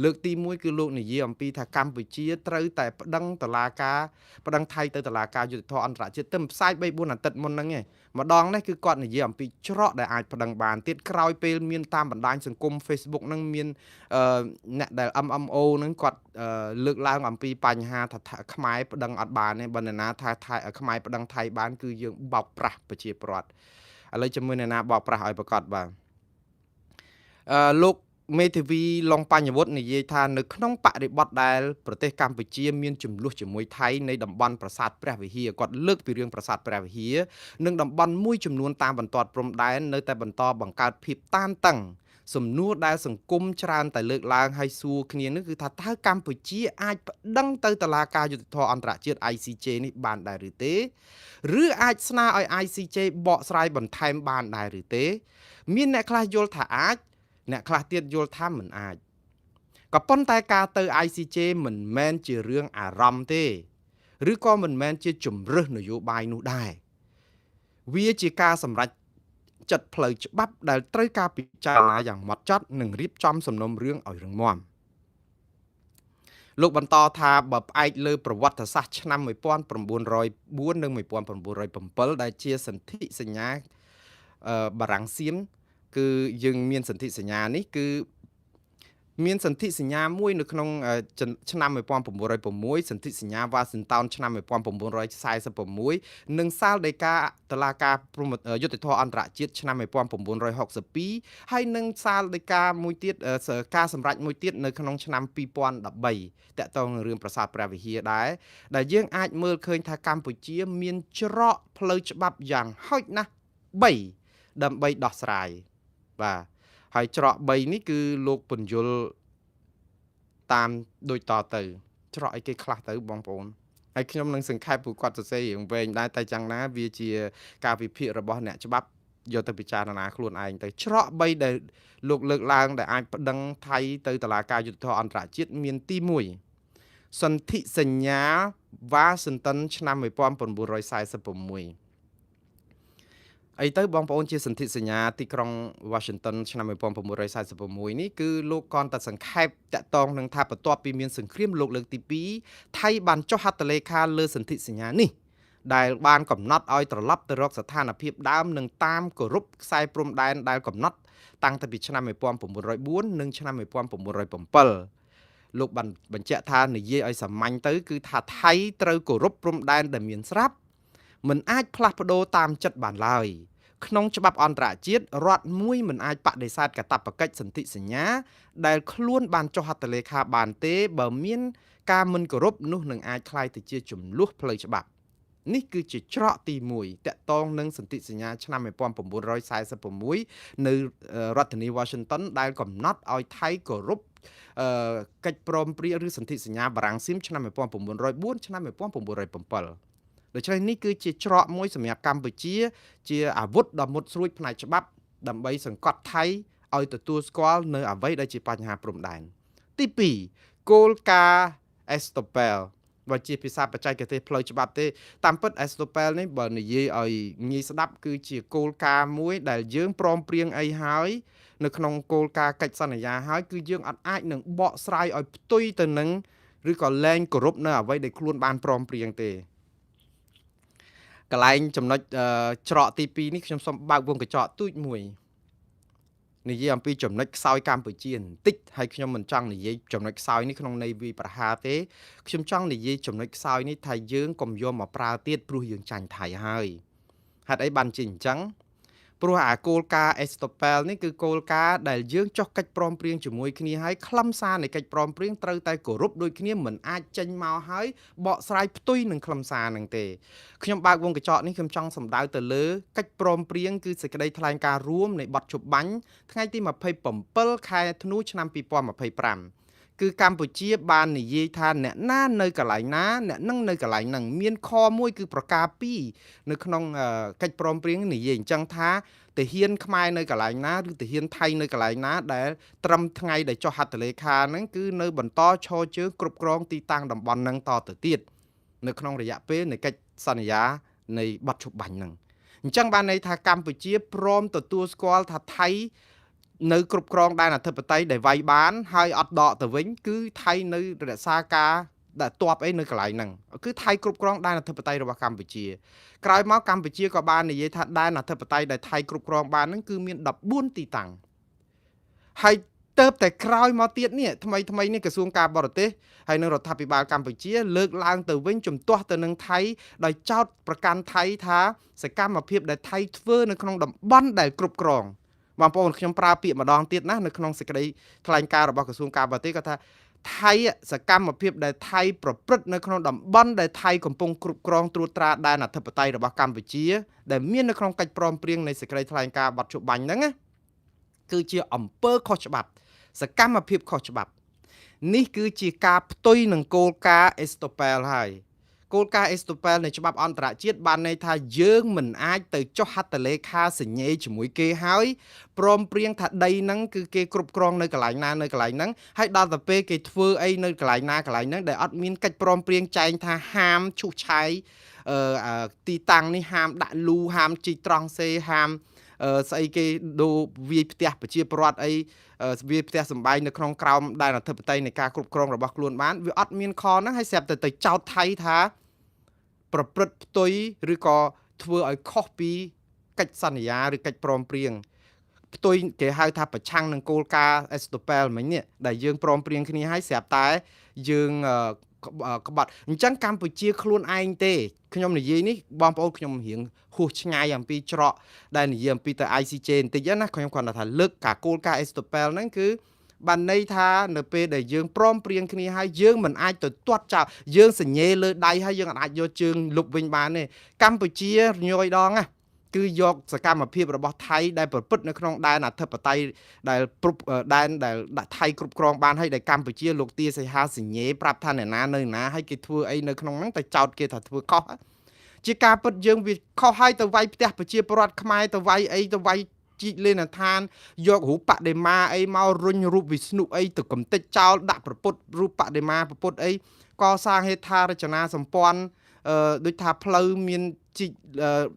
លើកទី1គឺលោកនិយាយអំពីថាកម្ពុជាត្រូវតែប្តឹងតុលាការប្តឹងថៃទៅតុលាការយុត្តិធម៌អន្តរជាតិទៅផ្សាយ3 4អាទិត្យមុនហ្នឹងឯងម្ដងនេះគឺគាត់និយាយអំពីច្រកដែលអាចប្តឹងបានទៀតក្រោយពេលមានតាមបណ្ដាញសង្គម Facebook ហ្នឹងមានអ្នកដែល MMO ហ្នឹងគាត់លើកឡើងអំពីបញ្ហាថាខ្មែរប្តឹងអត់បានទេបើនរណាថាខ្មែរប្តឹងថៃបានគឺយើងបោកប្រាស់ប្រជាពលរដ្ឋឥឡូវជាមួយនរណាបោកប្រាស់ឲ្យប្រកាសបាទលោកមេធាវីឡុងបញ្ញវុធនិយាយថានៅក្នុងបរិបទដែលប្រទេសកម្ពុជាមានចំនួនជាមួយថៃនៃតំបន់ប្រាសាទព្រះវិហារគាត់លើកពីរឿងប្រាសាទព្រះវិហារនិងតំបន់មួយចំនួនតាមបន្ទាត់ព្រំដែននៅតែបន្តបង្កើតភាពតានតឹងសំណួរដែលសង្គមច្រើនតែលើកឡើងហើយសួរគ្នានេះគឺថាតើកម្ពុជាអាចប្តឹងទៅតុលាការយុត្តិធម៌អន្តរជាតិ ICJ នេះបានដែរឬទេឬអាចស្នើឲ្យ ICJ បកស្រាយបន្ថែមបានដែរឬទេមានអ្នកខ្លះយល់ថាអាចអ្នកខ្លះទៀតយល់ថាមិនអាចក៏ប៉ុន្តែការទៅ ICJ មិនមែនជារឿងអារម្មណ៍ទេឬក៏មិនមែនជាជំរើសនយោបាយនោះដែរវាជាការសម្រេច ចិត្តផ្លូវច្បាប់ដែលត្រូវការពិចារណាយ៉ាងម៉ត់ចត់និងរៀបចំសំណុំរឿងឲ្យរឹងមាំ។លោកបន្តថាបើផ្អែកលើប្រវត្តិសាស្ត្រឆ្នាំ1904និង1907ដែលជាសន្ធិសញ្ញាបារាំងសៀមគឺយើងមានសន្ធិសញ្ញានេះគឺមានសន្ធិសញ្ញាមួយនៅក្នុងឆ្នាំ1906សន្ធិសញ្ញាវ៉ាស៊ីនតោនឆ្នាំ1946និងសាលដីកាតុលាការព្រហ្មយុត្តិធម៌អន្តរជាតិឆ្នាំ1962ហើយនិងសាលដីកាមួយទៀតការសម្រេចមួយទៀតនៅក្នុងឆ្នាំ2013តកតងនឹងរឿងប្រាសាទព្រះវិហារដែរដែលយើងអាចមើលឃើញថាកម្ពុជាមានច្រកផ្លូវច្បាប់យ៉ាងហោចណាស់3ដើម្បីដោះស្រាយបាទហើយច្រក3នេះគឺលោកពន្យល់តាមដូចតទៅច្រកអីគេខ្លះទៅបងប្អូនហើយខ្ញុំនឹងសង្ខេបពួកគាត់សរសេររឿងវែងដែរតែចឹងណាវាជាការវិភាគរបស់អ្នកច្បាប់យកទៅពិចារណាខ្លួនឯងទៅច្រក3ដែលលោកលើកឡើងដែលអាចប្តឹងថៃទៅតុលាការយុត្តិធម៌អន្តរជាតិមានទី1សន្ធិសញ្ញាវ៉ាស៊ីនតោនឆ្នាំ1946អីទៅបងប្អូនជាសន្ធិសញ្ញាទីក្រុង Washington ឆ្នាំ1946នេះគឺលោកគ្រាន់តែសង្ខេបតាក់ទងនឹងថាបន្ទាប់ពីមានសង្គ្រាមលោកលើកទី2ថៃបានចុះហត្ថលេខាលើសន្ធិសញ្ញានេះដែលបានកំណត់ឲ្យត្រឡប់ទៅរកស្ថានភាពដើមនិងតាមគោរពខ្សែព្រំដែនដែលកំណត់តាំងតែពីឆ្នាំ1904និងឆ្នាំ1907លោកបានបញ្ជាក់ថានិយាយឲ្យសាមញ្ញទៅគឺថាថៃត្រូវគោរពព្រំដែនដែលមានស្រាប់មិនអាចផ្លាស់ប្ដូរតាមចិត្តបានឡើយក្នុងច្បាប់អន្តរជាតិរដ្ឋមួយមិនអាចបដិសេធកាតព្វកិច្ចសន្ធិសញ្ញាដែលខ្លួនបានចុះហត្ថលេខាបានទេបើមានការមិនគោរពនោះនឹងអាចក្លាយទៅជាចំនួនផ្លូវច្បាប់នេះគឺជាច្រកទី1តកតងនឹងសន្ធិសញ្ញាឆ្នាំ1946នៅរដ្ឋធានី Washington ដែលកំណត់ឲ្យថៃគោរពកិច្ចព្រមព្រៀងឬសន្ធិសញ្ញាបារាំងសៀមឆ្នាំ1904ឆ្នាំ1907ដូច្នេះនេះគឺជាច្រកមួយសម្រាប់កម្ពុជា ជាអាវុធដ៏មុតស្រួចផ្នែកច្បាប់ដើម្បីសង្កត់ថៃឲ្យទទួលស្គាល់នៅអ្វីដែលជាបញ្ហាព្រំដែនទី2គោលការណ៍ Estoppel បើជាភាសាបច្ចេកទេសផ្លូវច្បាប់ទេតាមពិត Estoppel នេះបើនិយាយឲ្យងាយស្ដាប់គឺជាគោលការណ៍មួយដែលយើងព្រមព្រៀងអីហើយនៅក្នុងគោលការណ៍កិច្ចសន្យាហើយគឺយើងអត់អាចនឹងបកស្រាយឲ្យផ្ទុយទៅនឹងឬក៏លែងគោរពនៅអ្វីដែលខ្លួនបានព្រមព្រៀងទេកន្លែងចំណុចច្រកទី2នេះខ្ញុំសូមបើកវងកញ្ចក់ទូចមួយនិយាយអំពីចំណុចខ្សោយកម្ពុជាបន្តិចហើយខ្ញុំមិនចង់និយាយចំណុចខ្សោយនេះក្នុងន័យវិប្រហារទេខ្ញុំចង់និយាយចំណុចខ្សោយនេះថាយើងកុំយកមកប្រើទៀតព្រោះយើងចាញ់ថៃហើយហេតុអីបានជាអញ្ចឹងព្រោះអាគោលការណ៍ Estoppel នេះគឺគោលការណ៍ដែលយើងចុះកិច្ចព្រមព្រៀងជាមួយគ្នាហើយខ្លឹមសារនៃកិច្ចព្រមព្រៀងត្រូវតែគោរពដូចគ្នាមិនអាចចេញមកហើយបកស្រាយផ្ទុយនឹងខ្លឹមសារនឹងទេខ្ញុំបើកវងកញ្ចក់នេះខ្ញុំចង់សម្ដៅទៅលើកិច្ចព្រមព្រៀងគឺសេចក្តីថ្លែងការណ៍រួមនៃបទជប់បាញ់ថ្ងៃទី27ខែធ្នូឆ្នាំ2025គឺកម្ពុជាបាននិយាយថាអ្នកណានៅកន្លែងណាអ្នកនឹងនៅកន្លែងហ្នឹងមានខមួយគឺប្រការ2នៅក្នុងកិច្ចព្រមព្រៀងនិយាយអញ្ចឹងថាទាហានខ្មែរនៅកន្លែងណាឬទាហានថៃនៅកន្លែងណាដែលត្រឹមថ្ងៃដែលចុះហត្ថលេខាហ្នឹងគឺនៅបន្តឈរជើងគ្រប់គ្រងទីតាំងតំបន់ហ្នឹងតទៅទៀតនៅក្នុងរយៈពេលនៃកិច្ចសន្យានៃបទឈប់បាញ់ហ្នឹងអញ្ចឹងបានន័យថាកម្ពុជាព្រមទទួលស្គាល់ថាថៃនៅគ្រប់គ្រងដែនអធិបតេយ្យដែលវាយបានហើយអត់ដកទៅវិញគឺថៃនៅរក្សាការដែលតបអីនៅកន្លែងហ្នឹងគឺថៃគ្រប់គ្រងដែនអធិបតេយ្យរបស់កម្ពុជាក្រោយមកកម្ពុជាក៏បាននិយាយថាដែនអធិបតេយ្យដែលថៃគ្រប់គ្រងបានហ្នឹងគឺមាន14ទីតាំងហើយទៅតែក្រោយមកទៀតនេះថ្មីថ្មីនេះក្រសួងការបរទេសហើយនឹងរដ្ឋាភិបាលកម្ពុជាលើកឡើងទៅវិញជំទាស់ទៅនឹងថៃដោយចោទប្រកាន់ថៃថាសកម្មភាពដែលថៃធ្វើនៅក្នុងតំបន់ដែលគ្រប់គ្រងបងប្អូនខ្ញុំប្រើពាក្យម្ដងទៀតណានៅក្នុងសេចក្តីថ្លែងការណ៍របស់ក្រសួងការបរទេសគាត់ថាថៃសកម្មភាពដែលថៃប្រព្រឹត្តនៅក្នុងតំបន់ដែលថៃកំពុងគ្រប់គ្រងត្រួតត្រាដែនអធិបតេយ្យរបស់កម្ពុជាដែលមាននៅក្នុងកិច្ចព្រមព្រៀងនៃសេចក្តីថ្លែងការណ៍បទជបាញ់ហ្នឹងណាគឺជាអំពើខុសច្បាប់សកម្មភាពខុសច្បាប់នេះគឺជាការផ្ទុយនឹងគោលការណ៍ Estoppel ហើយគោលការណ៍ Estoppel នៃច្បាប់អន្តរជាតិបានន័យថាយើងមិនអាចទៅចុះហត្ថលេខាសញ្ញេជាមួយគេហើយព្រមព្រៀងថាដីហ្នឹងគឺគេគ្រប់គ្រងនៅកន្លែងណានៅកន្លែងហ្នឹងហើយដល់ទៅពេលគេធ្វើអីនៅកន្លែងណាកន្លែងហ្នឹងដែលអត់មានកិច្ចព្រមព្រៀងចែងថាហាមឈូសឆាយទីតាំងនេះហាមដាក់លូហាមជីកត្រង់សេហាម ស្អីគេដូរវាយផ្ទះប្រជាពលរដ្ឋអីវាយផ្ទះសម្បែងនៅក្នុងក្រោមដែនអធិបតេយ្យនៃការគ្រប់គ្រងរបស់ខ្លួនបានវាអត់មានខហ្នឹងហើយស្រាប់តែទៅចោទថៃថាប្រព្រឹត្តផ្ទុយឬក៏ធ្វើឲ្យខុសពីកិច្ចសន្យាឬកិច្ចព្រមព្រៀងផ្ទុយគេហៅថាប្រឆាំងនឹងគោលការណ៍ Estoppel មិញនេះដែលយើងព្រមព្រៀងគ្នាហើយស្រាប់តែយើងក្បត់អញ្ចឹងកម្ពុជាខ្លួនឯងទេខ្ញុំនិយាយនេះបងប្អូនខ្ញុំរៀងហួសឆ្ងាយអំពីច្រកដែលនិយាយអំពីទៅ ICJ បន្តិចណាខ្ញុំគ្រាន់តែថាលើកការគោលការណ៍ Estoppel ហ្នឹងគឺបានន័យថានៅពេលដែលយើងព្រមព្រៀងគ្នាហើយយើងមិនអាចទៅទាត់ចោលយើងសញ្ញេលើដៃហើយយើងអាចយកជើងលុបវិញបានទេកម្ពុជាញយដងណាគឺយកសកម្មភាពរបស់ថៃដែលប្រព្រឹត្តនៅក្នុងដែនអធិបតេយ្យដែលគ្រប់ដែនដែលដាក់ថៃគ្រប់គ្រងបានហើយដែលកម្ពុជាលោកទាសីហាសញ្ញេប្រាប់ថាអ្នកណានៅណាហើយគេធ្វើអីនៅក្នុងហ្នឹងតែចោទគេថាធ្វើខុសជាការពិតយើងវាខុសហើយទៅវាយផ្ទះប្រជាពលរដ្ឋខ្មែរទៅវាយអីទៅវាយជីកលេនឋានយករូបបដិមាអីមករុញរូបវិស្ណុអីទៅកំទេចចោលដាក់ប្រពុតរូបបដិមាប្រពុតអីកសាងហេដ្ឋារចនាសម្ព័ន្ធអឺដូចថាផ្លូវមានជីក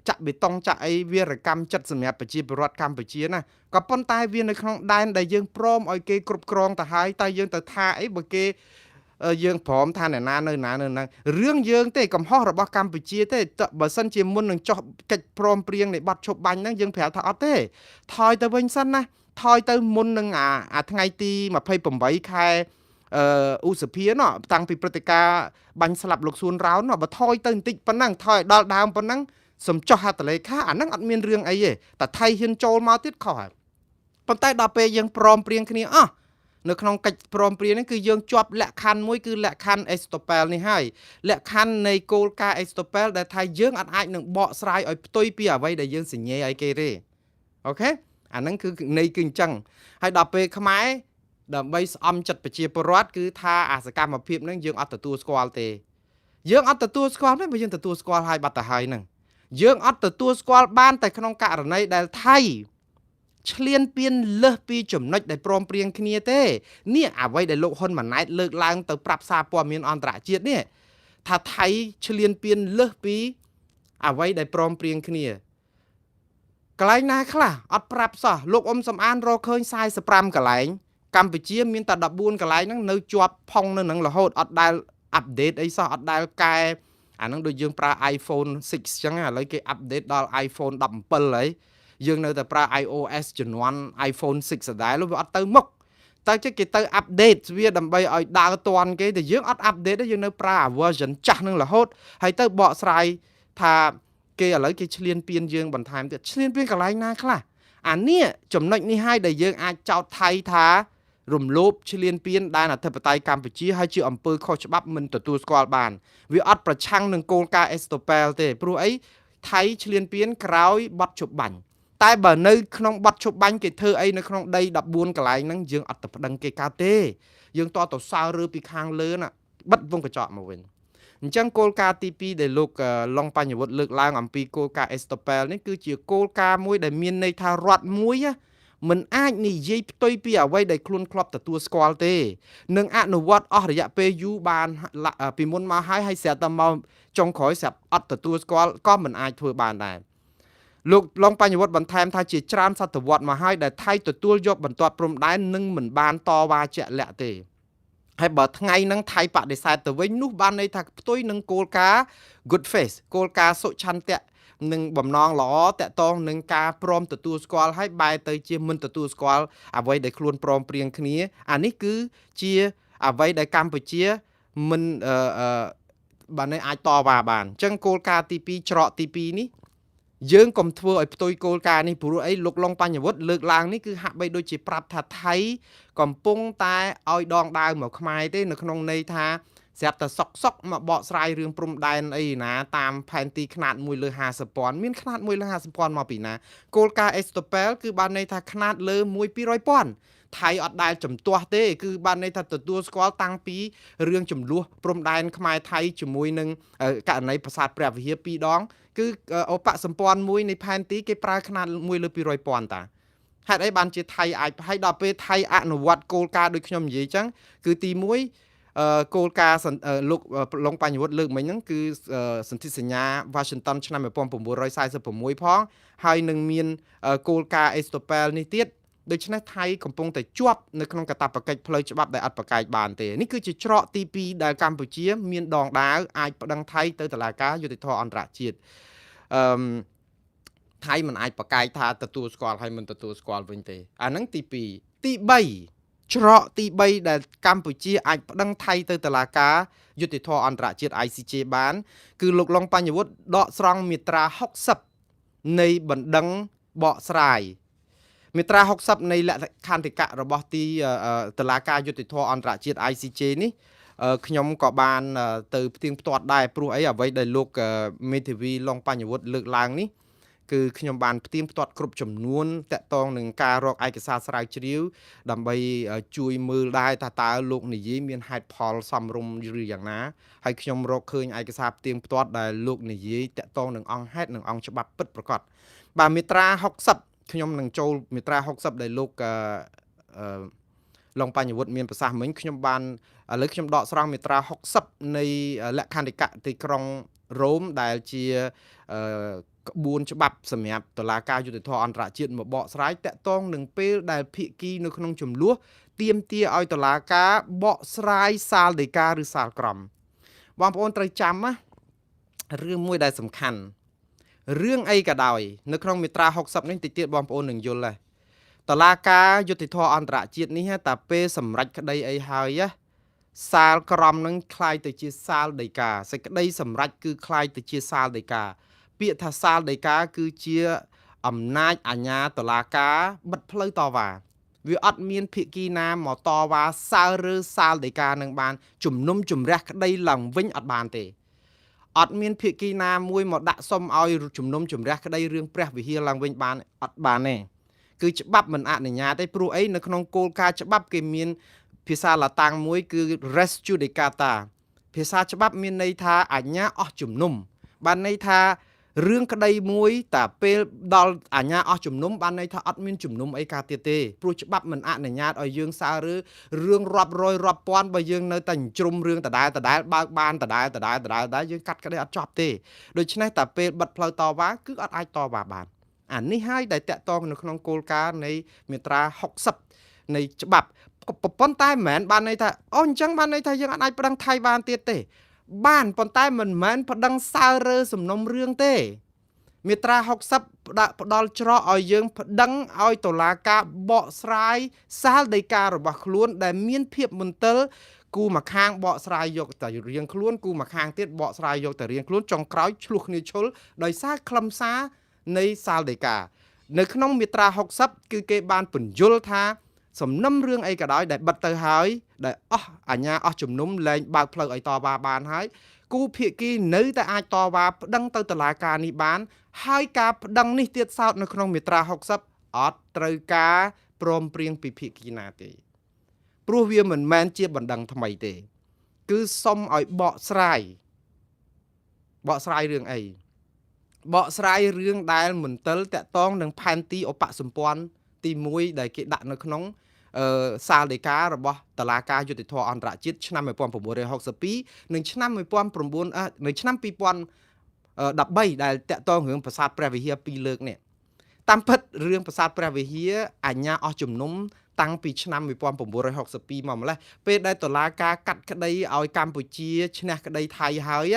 ចាក់បេតុងចាក់អីវារកម្មចិត្តសម្រាប់ប្រជាពលរដ្ឋកម្ពុជាណាក៏ប៉ុន្តែវានៅក្នុងដែនដែលយើងព្រមឲ្យគេគ្រប់គ្រងទៅហើយតែយើងទៅថាអីបើគេយើងព្រមថាអ្នកណានៅណានៅហ្នឹងរឿងយើងទេកំហុសរបស់កម្ពុជាទេបើសិនជាមុននឹងចុះកិច្ចព្រមព្រៀងនៃបទឈប់បាញ់ហ្នឹងយើងប្រាប់ថាអត់ទេថយទៅវិញសិនណាថយទៅមុននឹងអាថ្ងៃទី28ខែអឺឧសភាណោះតាំងពីព្រឹត្តិការណ៍បាញ់ស្លាប់លោកសួនរោនបើថយទៅបន្តិចប៉ុណ្ណឹងថយដល់ដើមប៉ុណ្ណឹងសំចោះហត្ថលេខាអាហ្នឹងអត់មានរឿងអីទេតែថៃហ៊ានចូលមកទៀតខុសហើយប៉ុន្តែដល់ពេលយើងព្រមព្រៀងគ្នាអស់នៅក្នុងកិច្ចព្រមព្រៀងនេះគឺយើងជាប់លក្ខខណ្ឌមួយគឺលក្ខខណ្ឌ Estoppel នេះហើយលក្ខខណ្ឌនៃគោលការណ៍ Estoppel ដែលថាយើងអត់អាចនឹងបកស្រាយឲ្យផ្ទុយពីអ្វីដែលយើងសញ្ញេឲ្យគេទេOK អាហ្នឹងគឺន័យគឺអញ្ចឹងហើយដល់ពេលខ្មែរដើម្បីស្អំចិត្តប្រជាពលរដ្ឋគឺថាអាសកម្មភាពហ្នឹងយើងអត់ទទួលស្គាល់ទេយើងអត់ទទួលស្គាល់ទេបើយើងទទួលស្គាល់ហើយបាត់ទៅហើយហ្នឹងយើងអត់ទទួលស្គាល់បានតែក្នុងករណីដែលថៃឈ្លានពានលើសពីចំណុចដែលព្រមព្រៀងគ្នាទេនេះអ្វីដែលលោកហ៊ុនម៉ាណែតលើកឡើងទៅប្រាប់សារព័ត៌មានអន្តរជាតិនេះថាថៃឈ្លានពានលើសពីអ្វីដែលព្រមព្រៀងគ្នាកន្លែងណាខ្លះអត់ប្រាប់សោះលោកអ៊ុំសំអានរកឃើញ45កន្លែងកម្ពុជាមានតែ14កន្លែងហ្នឹងនៅជាប់ផុងនៅនឹងរហូតអត់ដែល update អីសោះអត់ដែលកែអាហ្នឹងដូចយើងប្រើ iPhone 6ចឹងឥឡូវគេ update ដល់ iPhone 17ហើយយើងនៅតែប្រើ iOS ជំនាន់ iPhone 6ដដែលវាអត់ទៅមុខតែគេគេទៅ update វាដើម្បីឲ្យដើរទាន់គេតែយើងអត់ update ទេយើងនៅប្រើ version ចាស់នឹងរហូតហើយទៅបកស្រាយថាគេឥឡូវគេឈ្លានពានយើងបន្ថែមទៀតឈ្លានពានកន្លែងណាខ្លះអានេះចំណុចនេះហើយដែលយើងអាចចោទថៃថារំលោភឈ្លានពានដែនអធិបតេយ្យកម្ពុជាហើយជាអំពើខុសច្បាប់មិនទទួលស្គាល់បានវាអត់ប្រឆាំងនឹងគោលការណ៍ Estoppel ទេព្រោះអីថៃឈ្លានពានក្រោយបទឈប់បាញ់តែបើនៅក្នុងបទឈប់បាញ់គេធ្វើអីនៅក្នុងដី14កន្លែងហ្នឹងយើងអត់ទៅប្តឹងគេកើតទេយើងតទៅសើរើពីខាងលើណាបិទវងកញ្ចក់មកវិញអញ្ចឹងគោលការណ៍ទី2ដែលលោកឡុងបញ្ញវុធលើកឡើងអំពីគោលការណ៍ Estoppel នេះគឺជាគោលការណ៍មួយដែលមានន័យថារដ្ឋមួយមិនអាចនិយាយផ្ទុយពីអ្វីដែលខ្លួនធ្លាប់ទទួលស្គាល់ទេនឹងអនុវត្តអស់រយៈពេលយូរបានពីមុនមកហើយហើយស្រាប់តែមកចុងក្រោយស្រាប់អត់ទទួលស្គាល់ក៏មិនអាចធ្វើបានដែរលោកឡុងបញ្ញវត្តបន្ថែមថាជាច្រើនសតវត្សមកហើយដែលថៃទទួលយកបន្ទាត់ព្រំដែននិងមិនបានតវ៉ាជាក់លាក់ទេហើយបើថ្ងៃហ្នឹងថៃបដិសេធទៅវិញនោះបានន័យថាផ្ទុយនឹងគោលការណ៍ good faith គោលការណ៍សុឆន្ទៈនឹងបំណងល្អតកតងនឹងការព្រមទទួលស្គាល់ហើយបែរទៅជាមិនទទួលស្គាល់អ្វីដែលខ្លួនព្រមព្រៀងគ្នាអានេះគឺជាអ្វីដែលកម្ពុជាមិនអឺបានអាចតវ៉ាបានអញ្ចឹងគោលការណ៍ទី2ច្រកទី2នេះយើងកុំធ្វើឲ្យផ្ទុយគោលការណ៍នេះព្រោះអីលោកឡុងបញ្ញវុធលើកឡើងនេះគឺហាក់បីដូចជាប្រាប់ថាថៃកំពុងតែឲ្យដងដាវមកខ្មែរទេនៅក្នុងន័យថាស្រាប់តែសុកសុកមកបកស្រាយរឿងព្រំដែនអីណាតាមផែនទីខ្នាត1លើ50ពាន់មានខ្នាត1លើ50ពាន់មកពីណាគោលការណ៍ Estoppel គឺបានន័យថាខ្នាតលើ1 200ពាន់ថៃអត់ដែលជំទាស់ទេគឺបានន័យថាទទួលស្គាល់តាំងពីរឿងចំនួនព្រំដែនខ្មែរថៃជាមួយនឹងករណីប្រាសាទព្រះវិហារពីរដងគឺឧបសម្ព័ន្ធមួយនៃផែនទីគេប្រើខ្នាត1លើ200ពាន់តាហេតុអីបានជាថៃអាចហើយដល់ពេលថៃអនុវត្តគោលការណ៍ដូចខ្ញុំនិយាយចឹងគឺទី1 គោលការណ៍លោកឡុងបញ្ញវុឌ្ឍលើកមិញហ្នឹងគឺសន្ធិសញ្ញា Washington ឆ្នាំ1946ផងហើយនឹងមានគោលការណ៍ Estoppel នេះទៀតដូច្នេះថៃកំពុងតែជាប់នៅក្នុងកាតព្វកិច្ចផ្លូវច្បាប់ដែលអត់ប្រកែកបានទេនេះគឺជាច្រកទី2ដែលកម្ពុជាមានដងដាវអាចប្តឹងថៃទៅតុលាការយុត្តិធម៌អន្តរជាតិអឺថៃមិនអាចប្រកែកថាទទួលស្គាល់ហើយមិនទទួលស្គាល់វិញទេអាហ្នឹងទី2ទី3ច្រកទី3ដែលកម្ពុជាអាចប្តឹងថៃទៅតុលាការយុត្តិធម៌អន្តរជាតិ ICJ បានគឺលោកឡុងបញ្ញវុឌ្ឍដកស្រង់មាត្រា60នៃបណ្ដឹងបកស្រាយមាត្រា60នៃលក្ខន្តិកៈរបស់ទីតុលាការយុត្តិធម៌អន្តរជាតិ ICJ នេះខ្ញុំក៏បានទៅផ្ទៀងផ្ទាត់ដែរព្រោះអីអ្វីដែលលោកមេធាវីឡុងបញ្ញវុឌ្ឍលើកឡើងនេះគឺខ្ញុំបានផ្ទៀងផ្ទាត់គ្រប់ចំនួនតាក់ទងនឹងការរកឯកសារស្រាវជ្រាវដើម្បីជួយមើលដែរថាតើលោកនិយាយមានហេតុផលសមរម្យឬយ៉ាងណាហើយខ្ញុំរកឃើញឯកសារផ្ទៀងផ្ទាត់ដែលលោកនិយាយតាក់ទងនឹងអង្គហេតុនិងអង្គច្បាប់ពិតប្រាកដបាទមាត្រា60ខ្ញុំនឹងចូលមាត្រា60ដែលលោកអឺឡុងបញ្ញវុឌ្ឍមានប្រសាសន៍មិញខ្ញុំបានឥឡូវខ្ញុំដកស្រង់មាត្រា60នៃលក្ខន្តិកៈទីក្រុងរ៉ូមដែលជាក្បួនច្បាប់សម្រាប់តុលាការយុត្តិធម៌អន្តរជាតិមកបកស្រាយតាក់ទងនឹងពេលដែលភាគីនៅក្នុងចំនួនទាមទារឲ្យតុលាការបកស្រាយសាលដីកាឬសាលក្រមបងប្អូនត្រូវចាំណារឿងមួយដែលសំខាន់រឿងអីក៏ដោយនៅក្នុងមាត្រា60នេះតិចទៀតបងប្អូននឹងយល់ដែរតុលាការយុត្តិធម៌អន្តរជាតិនេះតាពេលសម្រេចក្តីអីហើយសាលក្រមនឹងคล้ายទៅជាសាលដីកាសេចក្តីសម្រេចគឺคล้ายទៅជាសាលដីកាពាក្យថាសាលដីកាគឺជាអំណាចអាជ្ញាតុលាការបិទផ្លូវតវ៉ាវាអត់មានភាគីណាមកតវ៉ាសើរើសាលដីកានឹងបានជំនុំជម្រះក្តីឡើងវិញអត់បានទេអត់មានភាគីណាមួយមកដាក់សុំឲ្យជំនុំជម្រះក្តីរឿងព្រះវិហារឡើងវិញបានអត់បានទេគឺច្បាប់មិនអនុញ្ញាតទេព្រោះអីនៅក្នុងគោលការណ៍ច្បាប់គេមានភាសាឡាតាំងមួយគឺ res judicata ភាសាច្បាប់មានន័យថាអាជ្ញាអស់ជំនុំបានន័យថារឿងក្តីមួយតាពេលដល់អាជ្ញាអស់ជំនុំបានន័យថាអត់មានជំនុំអីកើតទៀតទេព្រោះច្បាប់មិនអនុញ្ញាតឲ្យយើងសើរើរឿងរាប់រយរាប់ពាន់បើយើងនៅតែជ្រុំរឿងដដែលដដែលបើកបានដដែលដដែលដដែលដដែលយើងកាត់ក្តីអត់ចប់ទេដូច្នេះតាពេលបិទផ្លូវតវ៉ាគឺអត់អាចតវ៉ាបានអានេះហើយដែលតាក់ទងនៅក្នុងគោលការណ៍នៃមាត្រា60នៃច្បាប់ប៉ុន្តែមិនមែនបានន័យថាអូអញ្ចឹងបានន័យថាយើងអាចប្តឹងថៃបានទៀតទេបានប៉ុន្តែមិនមែនប្តឹងសើរើសំណុំរឿងទេមាត្រា60ដាក់ផ្ដល់ច្រកឲ្យយើងប្តឹងឲ្យតុលាការបកស្រាយសាលដីការបស់ខ្លួនដែលមានភាពមន្ទិលគូមួយខាងបកស្រាយយកតែរៀងខ្លួនគូមួយខាងទៀតបកស្រាយយកតែរៀងខ្លួនចុងក្រោយឆ្លោះគ្នាឈុលដោយសារខ្លឹមសារនៃសាលដីកានៅក្នុងមាត្រា60គឺគេបានពន្យល់ថាសំណុំរឿងអីក៏ដោយដែលបិទទៅហើយដែលអស់អាញាអស់ជំនុំលែងបើកផ្លូវឲ្យតវ៉ាបានហើយគូភាគីនៅតែអាចតវ៉ាប្តឹងទៅតុលាការនេះបានហើយការប្តឹងនេះទៀតសោតនៅក្នុងមាត្រា60អត់ត្រូវការព្រមព្រៀងពីភាគីណាទេព្រោះវាមិនមែនជាបណ្ដឹងថ្មីទេគឺសុំឲ្យបកស្រាយបកស្រាយរឿងអីបកស្រាយរឿងដែលមន្ទិលតាក់ទងនឹងផែនទីឧបសម្ព័ន្ធទី1ដែលគេដាក់នៅក្នុងសាលដីការបស់តុលាការយុត្តិធម៌អន្តរជាតិឆ្នាំ1962និងឆ្នាំ19នៅឆ្នាំ2013ដែលតាក់ទងរឿងប្រាសាទព្រះវិហារពីរលើកនេះតាមពិតរឿងប្រាសាទព្រះវិហារអាញាអស់ជំនុំតាំងពីឆ្នាំ1962មកម្លេះពេលដែលតុលាការកាត់ក្តីឲ្យកម្ពុជាឈ្នះក្តីថៃហើយ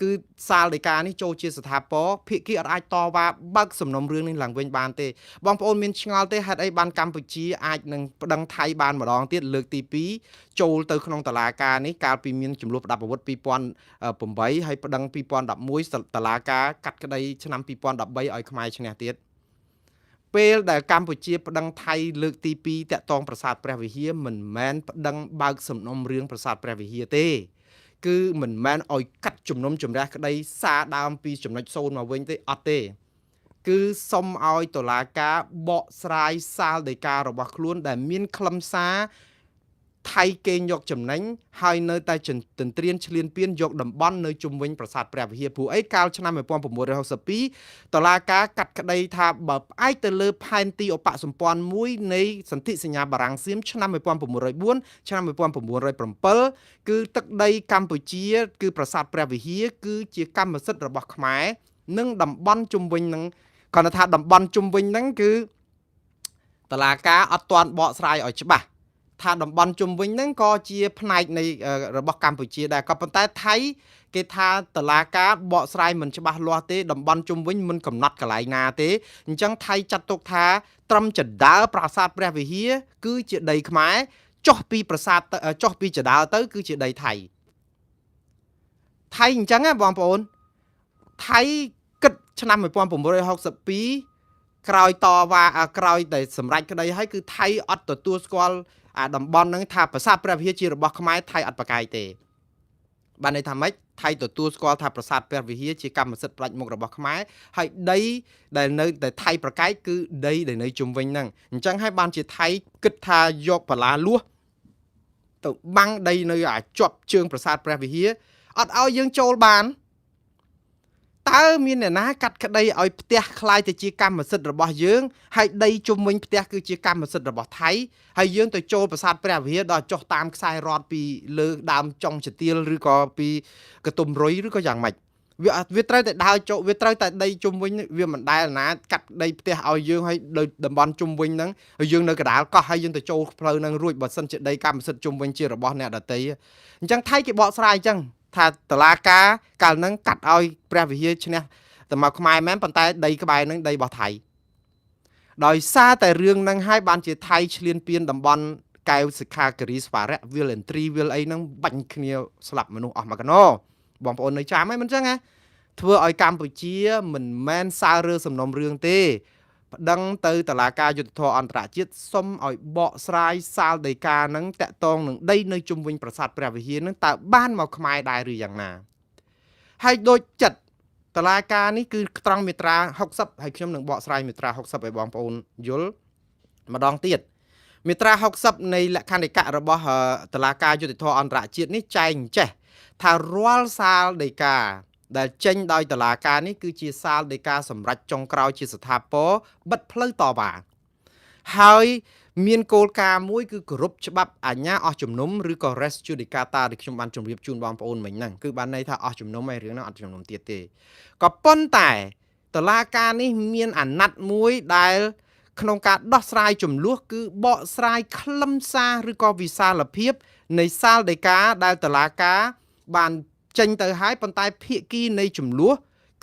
គឺសាលដីកានេះចូលជាស្ថាពរភាគីអត់អាចតវ៉ាបើកសំណុំរឿងនេះឡើងវិញបានទេបងប្អូនមានឆ្ងល់ទេហេតុអីបានកម្ពុជាអាចនឹងប្តឹងថៃបានម្ដងទៀតលើកទី2ចូលទៅក្នុងតុលាការនេះកាលពីមានចំនួនផ្ដាប់អាវុធ2008ហើយប្តឹង2011តុលាការកាត់ក្តីឆ្នាំ2013ឲ្យខ្មែរឈ្នះទៀតពេលដែលកម្ពុជាប្តឹងថៃលើកទី2តាក់ទងប្រាសាទព្រះវិហារមិនមែនប្តឹងបើកសំណុំរឿងប្រាសាទព្រះវិហារទេគឺមិនមែនឲ្យកាត់ជំនុំជម្រះក្តីសារដើមពីចំណុច0មកវិញទេអត់ទេគឺសុំឲ្យតុលាការបកស្រាយសាលដីការបស់ខ្លួនដែលមានខ្លឹមសារ ថៃកេងយកចំណេញហើយនៅតែទន្ទ្រានឈ្លានពានយកតំបន់នៅជុំវិញប្រាសាទព្រះវិហារព្រោះអីកាលឆ្នាំ1962តឡាការកាត់ក្តីថាបើផ្អែកទៅលើផែនទីឧបសម្ព័ន្ធមួយនៃសន្ធិសញ្ញាបារាំងសៀមឆ្នាំ1904ឆ្នាំ1907គឺទឹកដីកម្ពុជាគឺប្រាសាទព្រះវិហារគឺជាកម្មសិទ្ធិរបស់ខ្មែរនិងតំបន់ជុំវិញនឹងគ្រាន់តែថាតំបន់ជុំវិញហ្នឹងគឺតឡាការអត់ទាន់បកស្រាយឲ្យច្បាស់ថាតំបន់ជុំវិញហ្នឹងក៏ជាផ្នែកនៃរបស់កម្ពុជាដែរក៏ប៉ុន្តែថៃគេថាតឡាការបកស្រាយមិនច្បាស់លាស់ទេតំបន់ជុំវិញមិនកំណត់កន្លែងណាទេអញ្ចឹងថៃចាត់ទុកថាត្រឹមចដើប្រាសាទព្រះវិហារគឺជាដីខ្មែរចុះពីប្រាសាទចុះពីចដើទៅគឺជាដីថៃថៃអញ្ចឹងណាបងប្អូនថៃគិតឆ្នាំ1962ក្រោយតវ៉ាក្រោយតែសម្រេចក្តីហើយគឺថៃអត់ទទួលស្គាល់អាតំបន់ហ្នឹងថាប្រាសាទព្រះវិហារជារបស់ខ្មែរថៃអត់ប្រកែកទេបានន័យថាម៉េចថៃទទួលស្គាល់ថាប្រាសាទព្រះវិហារជាកម្មសិទ្ធិផ្ដាច់មុខរបស់ខ្មែរហើយដីដែលនៅតែថៃប្រកែកគឺដីដែលនៅជុំវិញហ្នឹងអញ្ចឹងហើយបានជាថៃគិតថាយកបលាលួសទៅបាំងដីនៅអាជាប់ជើងប្រាសាទព្រះវិហារអត់ឲ្យយើងចូលបានតើមានអ្នកណាកាត់ក្តីឲ្យផ្ទះคล้ายទៅជាកម្មសិទ្ធិរបស់យើងហើយដីជុំវិញផ្ទះគឺជាកម្មសិទ្ធិរបស់ថៃហើយយើងទៅចូលប្រាសាទព្រះវិហារដល់ចុះតាមខ្សែរត់ពីលើដើមចុងចទៀលឬក៏ពីកតុំរុយឬក៏យ៉ាងម៉េចវាត្រូវតែដើរចូលវាត្រូវតែដីជុំវិញវាមិនដែលណាកាត់ដីផ្ទះឲ្យយើងហើយដោយតំបន់ជុំវិញហ្នឹងហើយយើងនៅកដាលកោះហើយយើងទៅចូលផ្លូវហ្នឹងរួចបើសិនជាដីកម្មសិទ្ធិជុំវិញជារបស់អ្នកដទៃអញ្ចឹងថៃគេបកស្រាយអញ្ចឹងថាតឡាការកាលហ្នឹងកាត់ឲ្យព្រះវិហារឈ្នះតែមកខ្មែរមែនប៉ុន្តែដីក្បែរហ្នឹងដីរបស់ថៃដោយសារតែរឿងហ្នឹងហើយបានជាថៃឈ្លានពានតំបន់កែវសិក្ខាគិរីស្វារៈវិលអន្ទ្រីវិលអីហ្នឹងបាញ់គ្នាស្លាប់មនុស្សអស់មកកណោបងប្អូននៅចាំហ្នឹងមិនចឹងណាធ្វើឲ្យកម្ពុជាមិនមែនសើរើសំណុំរឿងទេប្តឹងទៅតុលាការយុត្តិធម៌អន្តរជាតិសុំឲ្យបកស្រាយសាលដីកាហ្នឹងតាក់ទងនឹងដីនៅជុំវិញប្រាសាទព្រះវិហារហ្នឹងតើបានមកខ្មែរដែរឬយ៉ាងណាហើយដូចចិត្តតឡាការនេះគឺត្រង់មាត្រា60ហើយខ្ញុំនឹងបកស្រាយមាត្រា60ឲ្យបងប្អូនយល់ម្ដងទៀតមាត្រា60នៃលក្ខន្តិកៈរបស់តឡាការយុត្តិធម៌អន្តរជាតិនេះចែងចេះថារាល់សាលដីកាដែលចេញដោយតឡាការនេះគឺជាសាលដីកាសម្រាប់ចុងក្រោយជាស្ថាពរបិទផ្លូវតវ៉ាហើយមានគោលការណ៍មួយគឺគោរពច្បាប់អាជ្ញាអស់ជំនុំឬក៏ res judicata ដែលខ្ញុំបានជម្រាបជូនបងប្អូនមិញហ្នឹងគឺបានន័យថាអស់ជំនុំហើយរឿងហ្នឹងអត់ជំនុំទៀតទេក៏ប៉ុន្តែតឡាការនេះមានអាណត្តិមួយដែលក្នុងការដោះស្រាយចំនួនគឺបកស្រាយខ្លឹមសារឬក៏វិសាលភាពនៃសាលដីកាដែលតឡាការបានចេញទៅហើយប៉ុន្តែភាគីនៃចំនួន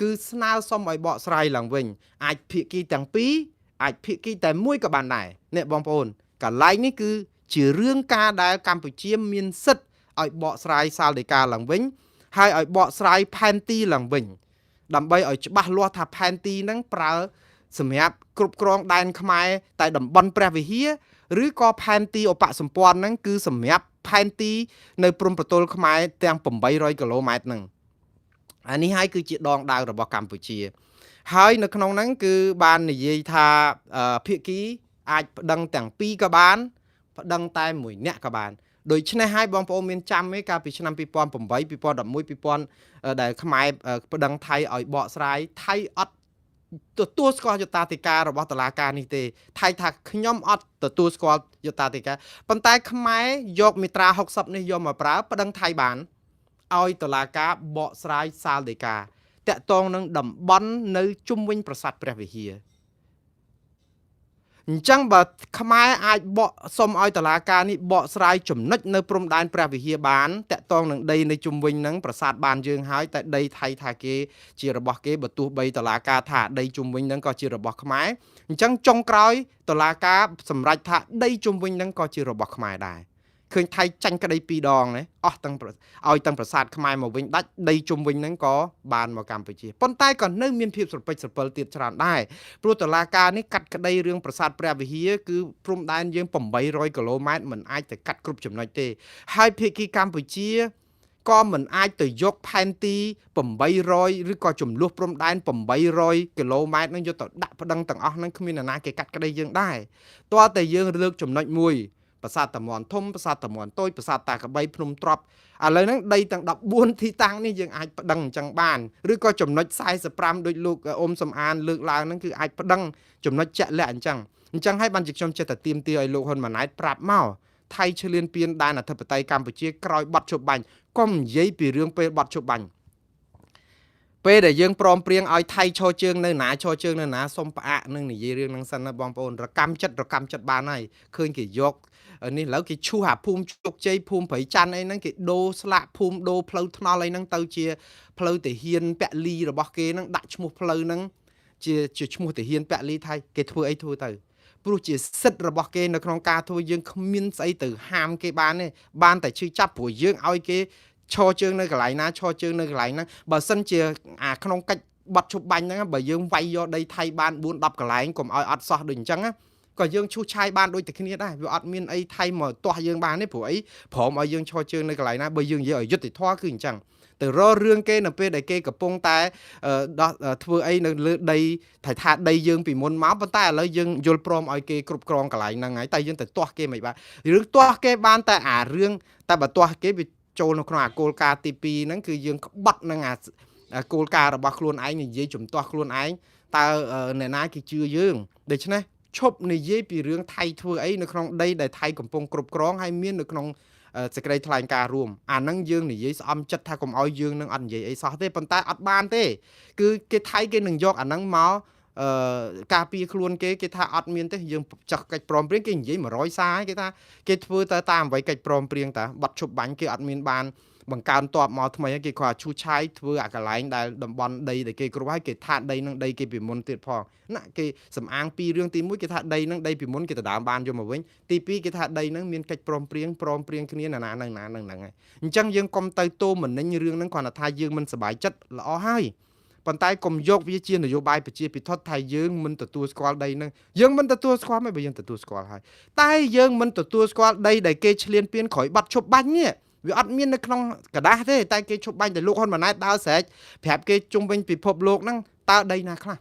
គឺស្នើសុំឲ្យបកស្រាយឡើងវិញអាចភាគីទាំងពីរអាចភាគីតែមួយក៏បានដែរអ្នកបងប្អូនកន្លែងនេះគឺជារឿងការដែលកម្ពុជាមានសិទ្ធិឲ្យបកស្រាយសាលដីកាឡើងវិញហើយឲ្យបកស្រាយផែនទីឡើងវិញដើម្បីឲ្យច្បាស់លាស់ថាផែនទីហ្នឹងប្រើសម្រាប់គ្រប់គ្រងដែនខ្មែរតែតំបន់ព្រះវិហារឬក៏ផែនទីឧបសម្ព័ន្ធហ្នឹងគឺសម្រាប់ផែនទីនៅព្រំប្រទល់ខ្មែរទាំង800គីឡូម៉ែត្រហ្នឹងអានេះហើយគឺជាដងដាវរបស់កម្ពុជាហើយនៅក្នុងហ្នឹងគឺបាននិយាយថាភាគីអាចប្តឹងទាំងពីរក៏បានប្តឹងតែមួយអ្នកក៏បានដូច្នេះហើយបងប្អូនមានចាំទេកាលពីឆ្នាំ2008 2011 2000ដែលខ្មែរប្តឹងថៃឲ្យបកស្រាយថៃអត់ទទួលស្គាល់យុត្តាធិការរបស់តុលាការនេះទេថៃថាខ្ញុំអត់ទទួលស្គាល់យុត្តាធិការប៉ុន្តែខ្មែរយកមាត្រា60នេះយកមកប្រើប្តឹងថៃបានឲ្យតុលាការបកស្រាយសាលដីកាតាក់ទងនឹងតំបន់នៅជុំវិញប្រាសាទព្រះវិហារអញ្ចឹងបើខ្មែរអាចបកសុំឲ្យតុលាការនេះបកស្រាយចំណុចនៅព្រំដែនព្រះវិហារបានតាក់ទងនឹងដីនៅជុំវិញហ្នឹងប្រាសាទបានយើងហើយតែដីថៃថាគេជារបស់គេបើទោះបីតុលាការថាដីជុំវិញហ្នឹងក៏ជារបស់ខ្មែរអញ្ចឹងចុងក្រោយតុលាការសម្រេចថាដីជុំវិញហ្នឹងក៏ជារបស់ខ្មែរដែរឃើញថៃចាញ់ក្តីពីរដងណាអស់ទាំងឲ្យទាំងប្រាសាទខ្មែរមកវិញដាច់ដីជុំវិញហ្នឹងក៏បានមកកម្ពុជាប៉ុន្តែក៏នៅមានភាពស្រពេចស្រពិលទៀតច្រើនដែរព្រោះតុលាការនេះកាត់ក្តីរឿងប្រាសាទព្រះវិហារគឺព្រំដែនយើង800គីឡូម៉ែត្រមិនអាចទៅកាត់គ្រប់ចំណុចទេហើយភាគីកម្ពុជាក៏មិនអាចទៅយកផែនទី800ឬក៏ចំនួនព្រំដែន800គីឡូម៉ែត្រនឹងយកទៅដាក់ប្តឹងទាំងអស់ហ្នឹងគ្មាននរណាគេកាត់ក្តីយើងដែរទាល់តែយើងលើកចំណុចមួយ ប្រាសាទតាមាន់ធំប្រាសាទតាមាន់តូចប្រាសាទតាក្របីភ្នំទ្របឥឡូវហ្នឹងដីទាំង14ទីតាំងនេះយើងអាចប្តឹងអញ្ចឹងបានឬក៏ចំណុច45ដូចលោកអ៊ុំសំអានលើកឡើងហ្នឹងគឺអាចប្តឹងចំណុចជាក់លាក់អញ្ចឹងអញ្ចឹងហើយបានជាខ្ញុំចេះតែទាមទារឲ្យលោកហ៊ុនម៉ាណែតប្រាប់មកថៃឈ្លានពានដែនអធិបតេយ្យកម្ពុជាក្រោយបទជប់បាញ់កុំនិយាយពីរឿងពេលបទជប់បាញ់ពេលដែលយើងព្រមព្រៀងឲ្យថៃឈរជើងនៅណាឈរជើងនៅណាសុំផ្អាកនឹងនិយាយរឿងហ្នឹងសិនណាបងប្អូនរកម្មចិត្តរកម្មចិត្តបានហើយឃើញគេយកនេះឥឡូវគេឈូសអាភូមិជោគជ័យភូមិព្រៃច័ន្ទអីហ្នឹងគេដូរស្លាកភូមិដូរផ្លូវថ្នល់អីហ្នឹងទៅជាផ្លូវទាហានពលីរបស់គេហ្នឹងដាក់ឈ្មោះផ្លូវហ្នឹងជាឈ្មោះទាហានពលីថៃគេធ្វើអីធ្វើទៅព្រោះជាសិទ្ធិរបស់គេនៅក្នុងការធ្វើយើងគ្មានស្អីទៅហាមគេបានទេបានតែឈឺចាប់ព្រោះយើងឲ្យគេឈរជើងនៅកន្លែងណាឈរជើងនៅកន្លែងហ្នឹងបើសិនជាអាក្នុងកិច្ចបត់ឈប់បាញ់ហ្នឹងបើយើងវាយយកដីថៃបាន4 10កន្លែងកុំឲ្យអត់សោះដូចអញ្ចឹងណាក៏យើងឈូសឆាយបានដូចតែគ្នាដែរវាអត់មានអីថៃមកទាស់យើងបានទេព្រោះអីព្រមឲ្យយើងឈរជើងនៅកន្លែងណាបើយើងនិយាយឲ្យយុត្តិធម៌គឺអញ្ចឹងទៅរករឿងគេនៅពេលដែលគេកំពុងតែដោះធ្វើអីនៅលើដីថាដីយើងពីមុនមកប៉ុន្តែឥឡូវយើងយល់ព្រមឲ្យគេគ្រប់គ្រងកន្លែងហ្នឹងហើយតែយើងទៅទាស់គេមិនបានរឿងទាស់គេបានតែអារឿងតែបើទាស់គេវាចូលនៅក្នុងអាគោលការណ៍ទី2ហ្នឹងគឺយើងក្បត់នឹងអាគោលការណ៍របស់ខ្លួនឯងនិយាយជំទាស់ខ្លួនឯងតើអ្នកណាគេជឿយើងដូច្នេះឈប់និយាយពីរឿងថៃធ្វើអីនៅក្នុងដីដែលថៃកំពុងគ្រប់គ្រងហើយមាននៅក្នុងសេចក្តីថ្លែងការណ៍រួមអាហ្នឹងយើងនិយាយស្អំចិត្តថាកុំឲ្យយើងនឹងអត់និយាយអីសោះទេប៉ុន្តែអត់បានទេគឺគេថៃគេនឹងយកអាហ្នឹងមកការពារខ្លួនគេគេថាអត់មានទេយើងចាស់កិច្ចព្រមព្រៀងគេនិយាយ100សារគេថាគេធ្វើទៅតាមអ្វីកិច្ចព្រមព្រៀងតាបាត់ឈប់បាញ់គេអត់មានបានបង្កើនតបមកថ្មីគេគ្រាន់ឈូសឆាយធ្វើអាកន្លែងដែលតំបន់ដីដែលគេគ្រប់ហើយគេថាដីនឹងដីគេពីមុនទៀតផងណាគេសំអាងពីររឿងទី1គេថាដីនឹងដីពីមុនគេដដើមបានយកមកវិញទី2គេថាដីនឹងមានកិច្ចព្រមព្រៀងព្រមព្រៀងគ្នាណាណានឹងណានឹងហ្នឹងហើយអញ្ចឹងយើងកុំទៅទោមនិញរឿងហ្នឹងគ្រាន់តែថាយើងមិនសប្បាយចិត្តល្អហើយប៉ុន្តែកុំយកវាជានយោបាយប្រជាពិធថាយើងមិនទទួលស្គាល់ដីហ្នឹងយើងមិនទទួលស្គាល់មិនបើយើងទទួលស្គាល់ហើយតែយើងមិនទទួលស្គាល់ដីដែលគេឈ្លានពានក្រោយបាត់ឈប់បាញ់នេះវាអត់មាននៅក្នុងกระดาษទេតែគេឈប់បាញ់តែលោកហ៊ុនម៉ាណែតដើរស្រែកប្រាប់គេជុំវិញពិភពលោកហ្នឹងតើដីណាខ្លះ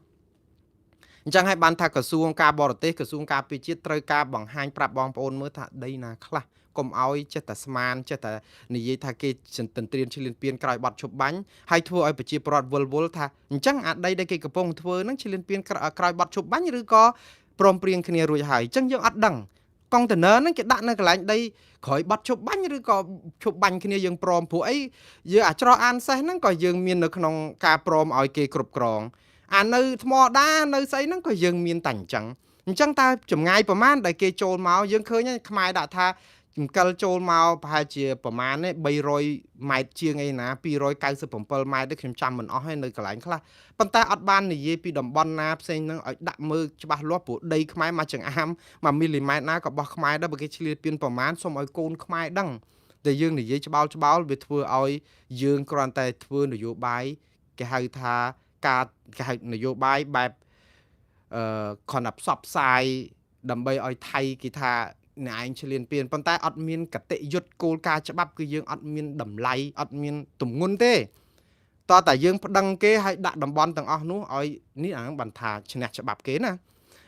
អញ្ចឹងហើយបានថាក្រសួងការបរទេសក្រសួងការពារជាតិត្រូវការបង្ហាញប្រាប់បងប្អូនមើលថាដីណាខ្លះកុំឲ្យចេះតែស្មានចេះតែនិយាយថាគេទន្ទ្រានឈ្លានពានក្រោយបាត់ឈប់បាញ់ហើយធ្វើឲ្យប្រជាពលរដ្ឋវិលវល់ថាអញ្ចឹងអាដីដែលគេកំពុងធ្វើហ្នឹងឈ្លានពានក្រោយបាត់ឈប់បាញ់ឬក៏ព្រមព្រៀងគ្នារួចហើយអញ្ចឹងយើងអត់ដឹងកុងតឺន័រហ្នឹងគេដាក់នៅកន្លែងដីក្រោយបាត់ឈប់បាញ់ឬក៏ឈប់បាញ់គ្នាយើងព្រមព្រោះអីយើងអាច្រកអានសេះហ្នឹងក៏យើងមាននៅក្នុងការព្រមឲ្យគេគ្រប់គ្រងអានៅថ្មដានៅស្អីហ្នឹងក៏យើងមានតែអញ្ចឹងអញ្ចឹងតើចម្ងាយប្រមាណដែលគេចូលមកយើងឃើញខ្មែរដាក់ថាចង្កលចូលមកប្រហែលជាប្រមាណទេ300ម៉ែត្រជាងអីណា297ម៉ែត្រទេខ្ញុំចាំមិនអស់ទេនៅកន្លែងខ្លះប៉ុន្តែអត់បាននិយាយពីតំបន់ណាផ្សេងហ្នឹងឲ្យដាក់មើលច្បាស់លាស់ព្រោះដីខ្មែរមួយចង្អាម1មីលីម៉ែត្រណាក៏បោះខ្មែរដែរបើគេឆ្លៀតពៀនប្រមាណសូមឲ្យកូនខ្មែរដឹងតែយើងនិយាយច្បោលច្បោលវាធ្វើឲ្យយើងគ្រាន់តែធ្វើនយោបាយគេហៅថាការគេហៅនយោបាយបែបគ្រាន់តែផ្សព្វផ្សាយដើម្បីឲ្យថៃគេថាអ្នកឯងឆ្លៀនពៀនប៉ុន្តែអត់មានកតិយុត្តគោលការណ៍ច្បាប់គឺយើងអត់មានតម្លៃអត់មានទម្ងន់ទេតើតែយើងប្តឹងគេឲ្យដាក់តំបន់ទាំងអស់នោះឲ្យនេះអាហ្នឹងបានថាឈ្នះច្បាប់គេណា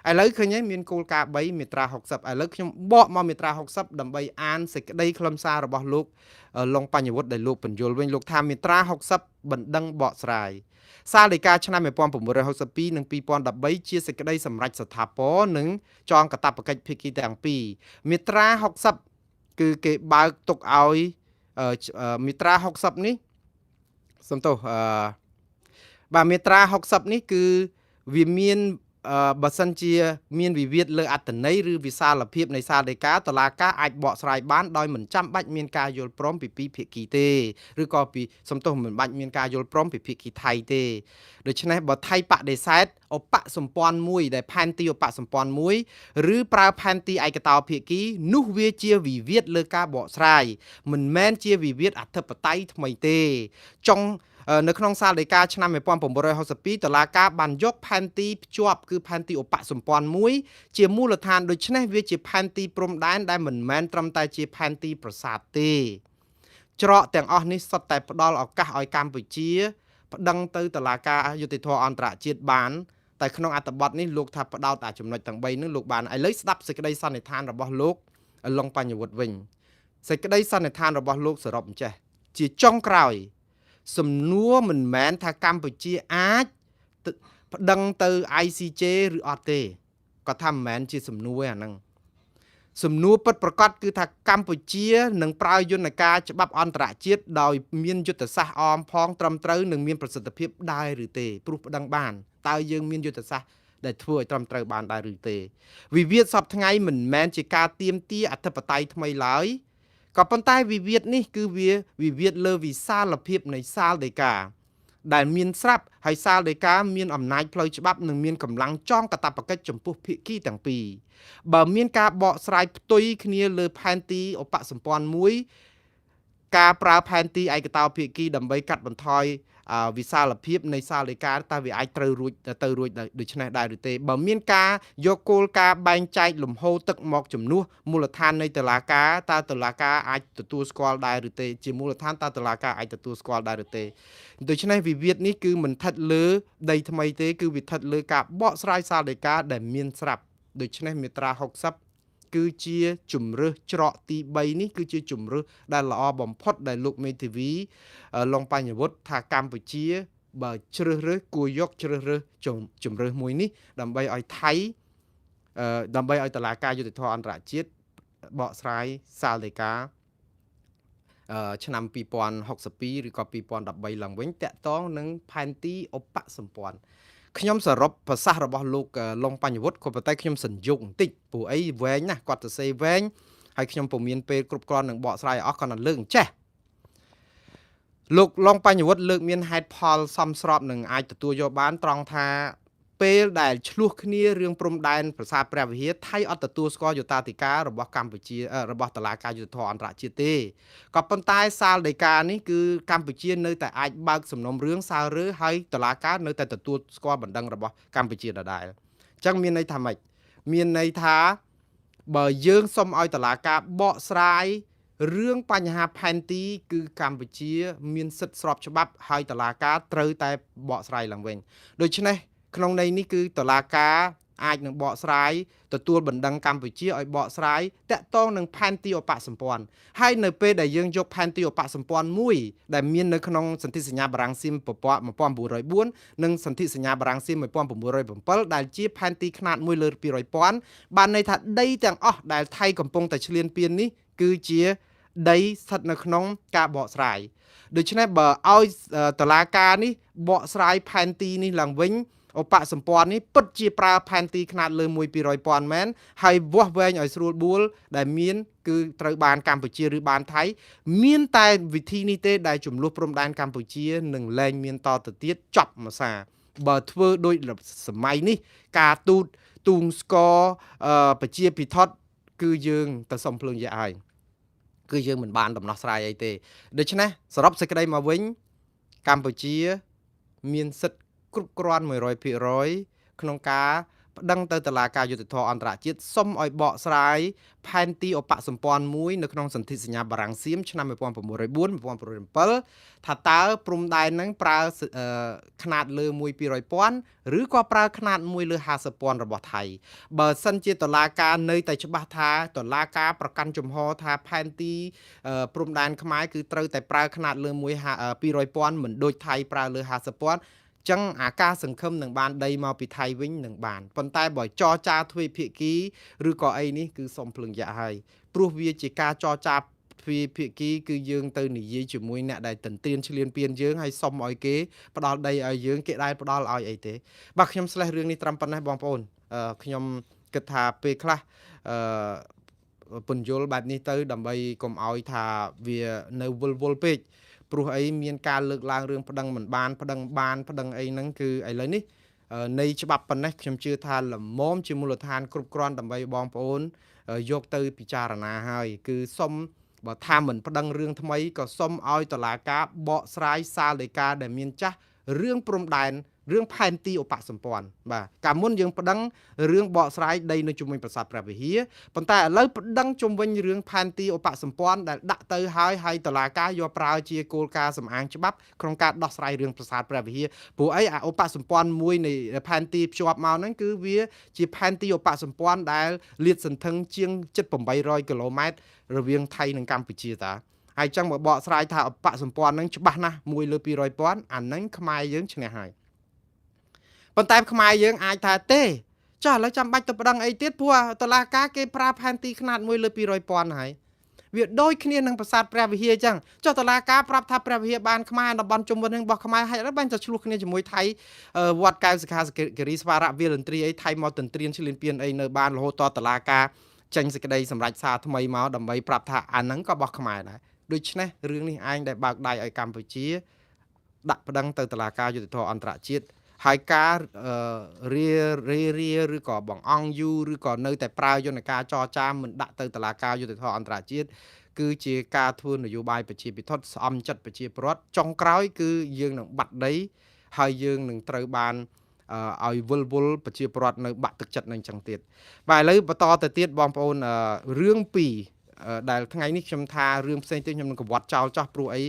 ឥឡូវឃើញហើយមានគោលការណ៍3មាត្រា60ឥឡូវខ្ញុំបកមកមាត្រា60ដើម្បីអានសេចក្តីខ្លឹមសាររបស់លោកឡុងបញ្ញវុឌ្ឍដែលលោកបញ្យល់វិញលោកថាមាត្រា60បណ្ដឹងបកស្រាយសាលដីកាឆ្នាំ1962និង2013ជាសេចក្តីសម្រេចស្ថាពរនិងចងកាតព្វកិច្ចភាគីទាំងពីរមាត្រា60គឺគេបើកទុកឲ្យមាត្រា60នេះសំទោសបាទមាត្រា60នេះគឺវាមានបើសិនជាមានវិវាទលើអត្ថន័យឬវិសាលភាពនៃសាលដីកាតុលាការអាចបកស្រាយបានដោយមិនចាំបាច់មានការយល់ព្រមពីពីរភាគីទេឬក៏ពីសំទោសមិនបាច់មានការយល់ព្រមពីភាគីថៃទេដូច្នេះបើថៃបដិសេធឧបសម្ព័ន្ធមួយដែលផែនទីឧបសម្ព័ន្ធមួយឬប្រើផែនទីឯកតោភាគីនោះវាជាវិវាទលើការបកស្រាយមិនមែនជាវិវាទអធិបតេយ្យថ្មីទេចុងនៅក្នុងសាលដីកាឆ្នាំ1962តុលាការបានយកផែនទីភ្ជាប់គឺផែនទីឧបសម្ព័ន្ធមួយជាមូលដ្ឋានដូច្នេះវាជាផែនទីព្រំដែនដែលមិនមែនត្រឹមតែជាផែនទីប្រាសាទទេច្រកទាំងអស់នេះសុទ្ធតែផ្ដល់ឱកាសឲ្យកម្ពុជាប្តឹងទៅតុលាការយុត្តិធម៌អន្តរជាតិបានតែក្នុងអត្ថបទនេះលោកថាផ្ដោតតែចំណុចទាំង3នេះលោកបានឥឡូវស្ដាប់សេចក្តីសន្និដ្ឋានរបស់លោក ឡុងបញ្ញវុឌ្ឍវិញសេចក្តីសន្និដ្ឋានរបស់លោកសរុបអញ្ចេះជាចុងក្រោយសំណួរមិនមែនថាកម្ពុជាអាចប្តឹងទៅ ICJ ឬអត់ទេគាត់ថាមិនមែនជាសំណួរទេអាហ្នឹងសំណួរពិតប្រាកដគឺថាកម្ពុជានឹងប្រើយន្តការច្បាប់អន្តរជាតិដោយមានយុទ្ធសាស្ត្រអមផងត្រឹមត្រូវនិងមានប្រសិទ្ធភាពដែរឬទេព្រោះប្តឹងបានតើយើងមានយុទ្ធសាស្ត្រដែលធ្វើឲ្យត្រឹមត្រូវបានដែរឬទេវិវាទសពថ្ងៃមិនមែនជាការទាមទារអធិបតេយ្យថ្មីឡើយក៏ប៉ុន្តែវិវាទនេះគឺវាវិវាទលើវិសាលភាពនៃសាលដីកាដែលមានស្រាប់ហើយសាលដីកាមានអំណាចផ្លូវច្បាប់និងមានកម្លាំងចងកាតព្វកិច្ចចំពោះភាគីទាំងពីរបើមានការបកស្រាយផ្ទុយគ្នាលើផែនទីឧបសម្ព័ន្ធមួយការប្រើផែនទីឯកតោភាគីដើម្បីកាត់បន្ថយវិសាលភាពនៃសាលដីកាតើវាអាចត្រូវរួចទៅរួចដូច្នេះដែរឬទេបើមានការយកគោលការណ៍បែងចែកលំហូរទឹកមកជំនួសមូលដ្ឋាននៃតុលាការតើតុលាការអាចទទួលស្គាល់ដែរឬទេជាមូលដ្ឋានតើតុលាការអាចទទួលស្គាល់ដែរឬទេដូច្នេះវិវាទនេះគឺមិនស្ថិតលើដីថ្មីទេគឺវាស្ថិតលើការបកស្រាយសាលដីកាដែលមានស្រាប់ដូច្នេះមាត្រា60គឺជាជំរើសច្រកទី3នេះគឺជាជំរើសដែលល្អបំផុតដែលលោកមេធាវីឡុងបញ្ញវុឌ្ឍថាកម្ពុជាបើជ្រើសរើសគួរយកជ្រើសរើសជំរើសមួយនេះដើម្បីឲ្យថៃដើម្បីឲ្យតុលាការយុត្តិធម៌អន្តរជាតិបកស្រាយសាលដីកាឆ្នាំ2062ឬក៏2013ឡើងវិញតាក់ទងនឹងផែនទីឧបសម្ព័ន្ធខ្ញុំសរុបប្រសាសន៍របស់លោកឡុងបញ្ញវុឌ្ឍក៏ប៉ុន្តែខ្ញុំសញ្ញោគបន្តិចព្រោះអីវែងណាស់គាត់ទៅសេវែងហើយខ្ញុំពុំមានពេលគ្រប់គ្រាន់នឹងបកស្រាយអស់គាត់នឹងលើកអញ្ចេះលោកឡុងបញ្ញវុឌ្ឍលើកមានហេតុផលសមស្របនឹងអាចទទួលយកបានត្រង់ថាពេលដែលឆ្លោះគ្នារឿងព្រំដែនប្រាសាទព្រះវិហារថៃអត់ទទួលស្គាល់យុត្តាធិការរបស់កម្ពុជារបស់តុលាការយុត្តិធម៌អន្តរជាតិទេក៏ប៉ុន្តែសាលដីកានេះគឺកម្ពុជានៅតែអាចបើកសំណុំរឿងសើរើហើយតុលាការនៅតែទទួលស្គាល់បណ្ដឹងរបស់កម្ពុជាដដែលអញ្ចឹងមានន័យថាម៉េចមានន័យថាបើយើងសុំឲ្យតុលាការបកស្រាយរឿងបញ្ហាផែនទីគឺកម្ពុជាមានសិទ្ធិស្របច្បាប់ហើយតុលាការត្រូវតែបកស្រាយឡើងវិញដូច្នេះក្នុងន័យនេះគឺតុលាការអាចនឹងបកស្រាយទទួលបណ្ដឹងកម្ពុជាឲ្យបកស្រាយតាក់ទងនឹងផែនទីឧបសម្ព័ន្ធហើយនៅពេលដែលយើងយកផែនទីឧបសម្ព័ន្ធមួយដែលមាននៅក្នុងសន្ធិសញ្ញាបារាំងសៀម1904និងសន្ធិសញ្ញាបារាំងសៀម1907ដែលជាផែនទីខ្នាត1លើ200,000បានន័យថាដីទាំងអស់ដែលថៃកំពុងតែឈ្លានពាននេះគឺជាដីស្ថិតនៅក្នុងការបកស្រាយដូច្នេះបើឲ្យតុលាការនេះបកស្រាយផែនទីនេះឡើងវិញឧបសម្ព័ន្ធនេះពិតជាប្រើផែនទីខ្នាតលើ1/200,000មែនហើយវាស់វែងឲ្យស្រួលបួលដែលមានគឺត្រូវបានកម្ពុជាឬបានថៃមានតែវិធីនេះទេដែលចំនួនព្រំដែនកម្ពុជានឹងលែងមានតទៅទៀតចប់មួយសារបើធ្វើដូចសម័យនេះការទូតទូងស្កប្រជាពិធដ្ឋគឺយើងទៅសុំភ្លើងយ៉ាហើយគឺយើងមិនបានដំណោះស្រាយអីទេដូច្នេះសរុបសេចក្តីមកវិញកម្ពុជាមានសិទ្ធិគ្រប់គ្រាន់100%ក្នុងការប្តឹងទៅតុលាការយុត្តិធម៌អន្តរជាតិសុំឲ្យបកស្រាយផែនទីឧបសម្ព័ន្ធមួយនៅក្នុងសន្ធិសញ្ញាបារាំងសៀមឆ្នាំ1904 1907ថាតើព្រំដែនហ្នឹងប្រើខ្នាតលើ1/200,000ឬក៏ប្រើខ្នាត1លើ50,000របស់ថៃបើសិនជាតុលាការនៅតែច្បាស់ថាតុលាការប្រកាន់ជំហរថាផែនទីព្រំដែនខ្មែរគឺត្រូវតែប្រើខ្នាតលើ1/200,000មិនដូចថៃប្រើលើ50,000ចឹងអាការសង្ឃឹមនឹងបានដីមកពីថៃវិញនឹងបានប៉ុន្តែបើចរចាទ្វេភាគីឬក៏អីនេះគឺសុំភ្លឹងយ៉ាហើយព្រោះវាជាការចរចាទ្វេភាគីគឺយើងទៅនិយាយជាមួយអ្នកដែលទន្ទ្រានឈ្លានពានយើងហើយសុំឲ្យគេផ្ដល់ដីឲ្យយើងគេដែលផ្ដល់ឲ្យអីទេបាទខ្ញុំស្លេះរឿងនេះត្រឹមប៉ុណ្ណេះបងប្អូនខ្ញុំគិតថាពេលខ្លះពន្យល់បែបនេះទៅដើម្បីកុំឲ្យថាវានៅវល់វល់ពេកព្រោះអីមានការលើកឡើងរឿងប្តឹងមិនបានប្តឹងបានប្តឹងអីហ្នឹងគឺឥឡូវនេះនៃច្បាប់ប៉ុណ្ណេះខ្ញុំជឿថាល្មមជាមូលដ្ឋានគ្រប់គ្រាន់ដើម្បីបងប្អូនយកទៅពិចារណាហើយគឺសុំបើថាមិនប្តឹងរឿងថ្មីក៏សុំឲ្យតុលាការបកស្រាយសាលដីកាដែលមានចាស់រឿងព្រំដែន រឿងផែនទីឧបសម្ព័ន្ធបាទកាលមុនយើងប្តឹងរឿងបកស្រាយដីនៅជុំវិញប្រាសាទព្រះវិហារប៉ុន្តែឥឡូវប្តឹងជុំវិញរឿងផែនទីឧបសម្ព័ន្ធដែលដាក់ទៅហើយហើយតុលាការយកប្រើជាគោលការណ៍សម្អាងច្បាប់ក្នុងការដោះស្រាយរឿងប្រាសាទព្រះវិហារព្រោះអីអាឧបសម្ព័ន្ធមួយនៃផែនទីភ្ជាប់មកហ្នឹងគឺវាជាផែនទីឧបសម្ព័ន្ធដែលលាតសន្ធឹងជាង7,800គីឡូម៉ែត្ររវាងថៃនិងកម្ពុជាតាហើយចឹងបើបកស្រាយថាឧបសម្ព័ន្ធហ្នឹងច្បាស់ណាស់1លើ200ពាន់អាហ្នឹងខ្មែរយើងឈ្នះហើយប៉ុន្តែខ្មែរយើងអាចថាទេចុះឥឡូវចាំបាច់ទៅប្តឹងអីទៀតព្រោះតុលាការគេប្រើផែនទីខ្នាត1លើ200ពាន់ហើយវាដូចគ្នានឹងប្រាសាទព្រះវិហារអញ្ចឹងចុះតុលាការប្រាប់ថាព្រះវិហារបានខ្មែរតំបន់ជុំវិញនឹងរបស់ខ្មែរហើយបានតែឆ្លោះគ្នាជាមួយថៃវត្តកែវសិក្ខាគិរីស្វារៈវាលន្ទ្រីអីថៃមកទន្ទ្រានឈ្លានពានអីនៅបានរហូតតតុលាការចេញសេចក្តីសម្រេចសារថ្មីមកដើម្បីប្រាប់ថាអាហ្នឹងក៏របស់ខ្មែរដែរដូច្នេះរឿងនេះឯងដែលបើកដៃឲ្យកម្ពុជាដាក់ប្តឹងទៅតុលាការយុត្តិធម៌អន្តរជាតិហើយការរារារាឬក៏បងអង្គយូរឬក៏នៅតែប្រើយន្តការចរចាមិនដាក់ទៅតុលាការយុត្តិធម៌អន្តរជាតិគឺជាការធ្វើនយោបាយប្រជាពិធស្អំចិត្តប្រជាពលរដ្ឋចុងក្រោយគឺយើងនឹងបាត់ដីហើយយើងនឹងត្រូវបានឲ្យវិលវល់ប្រជាពលរដ្ឋនៅបាក់ទឹកចិត្តនឹងចឹងទៀតបាទឥឡូវបន្តទៅទៀតបងប្អូនរឿងពីរដែលថ្ងៃនេះខ្ញុំថារឿងផ្សេងទៀតខ្ញុំនឹងកវត្តចោលចោះព្រោះអី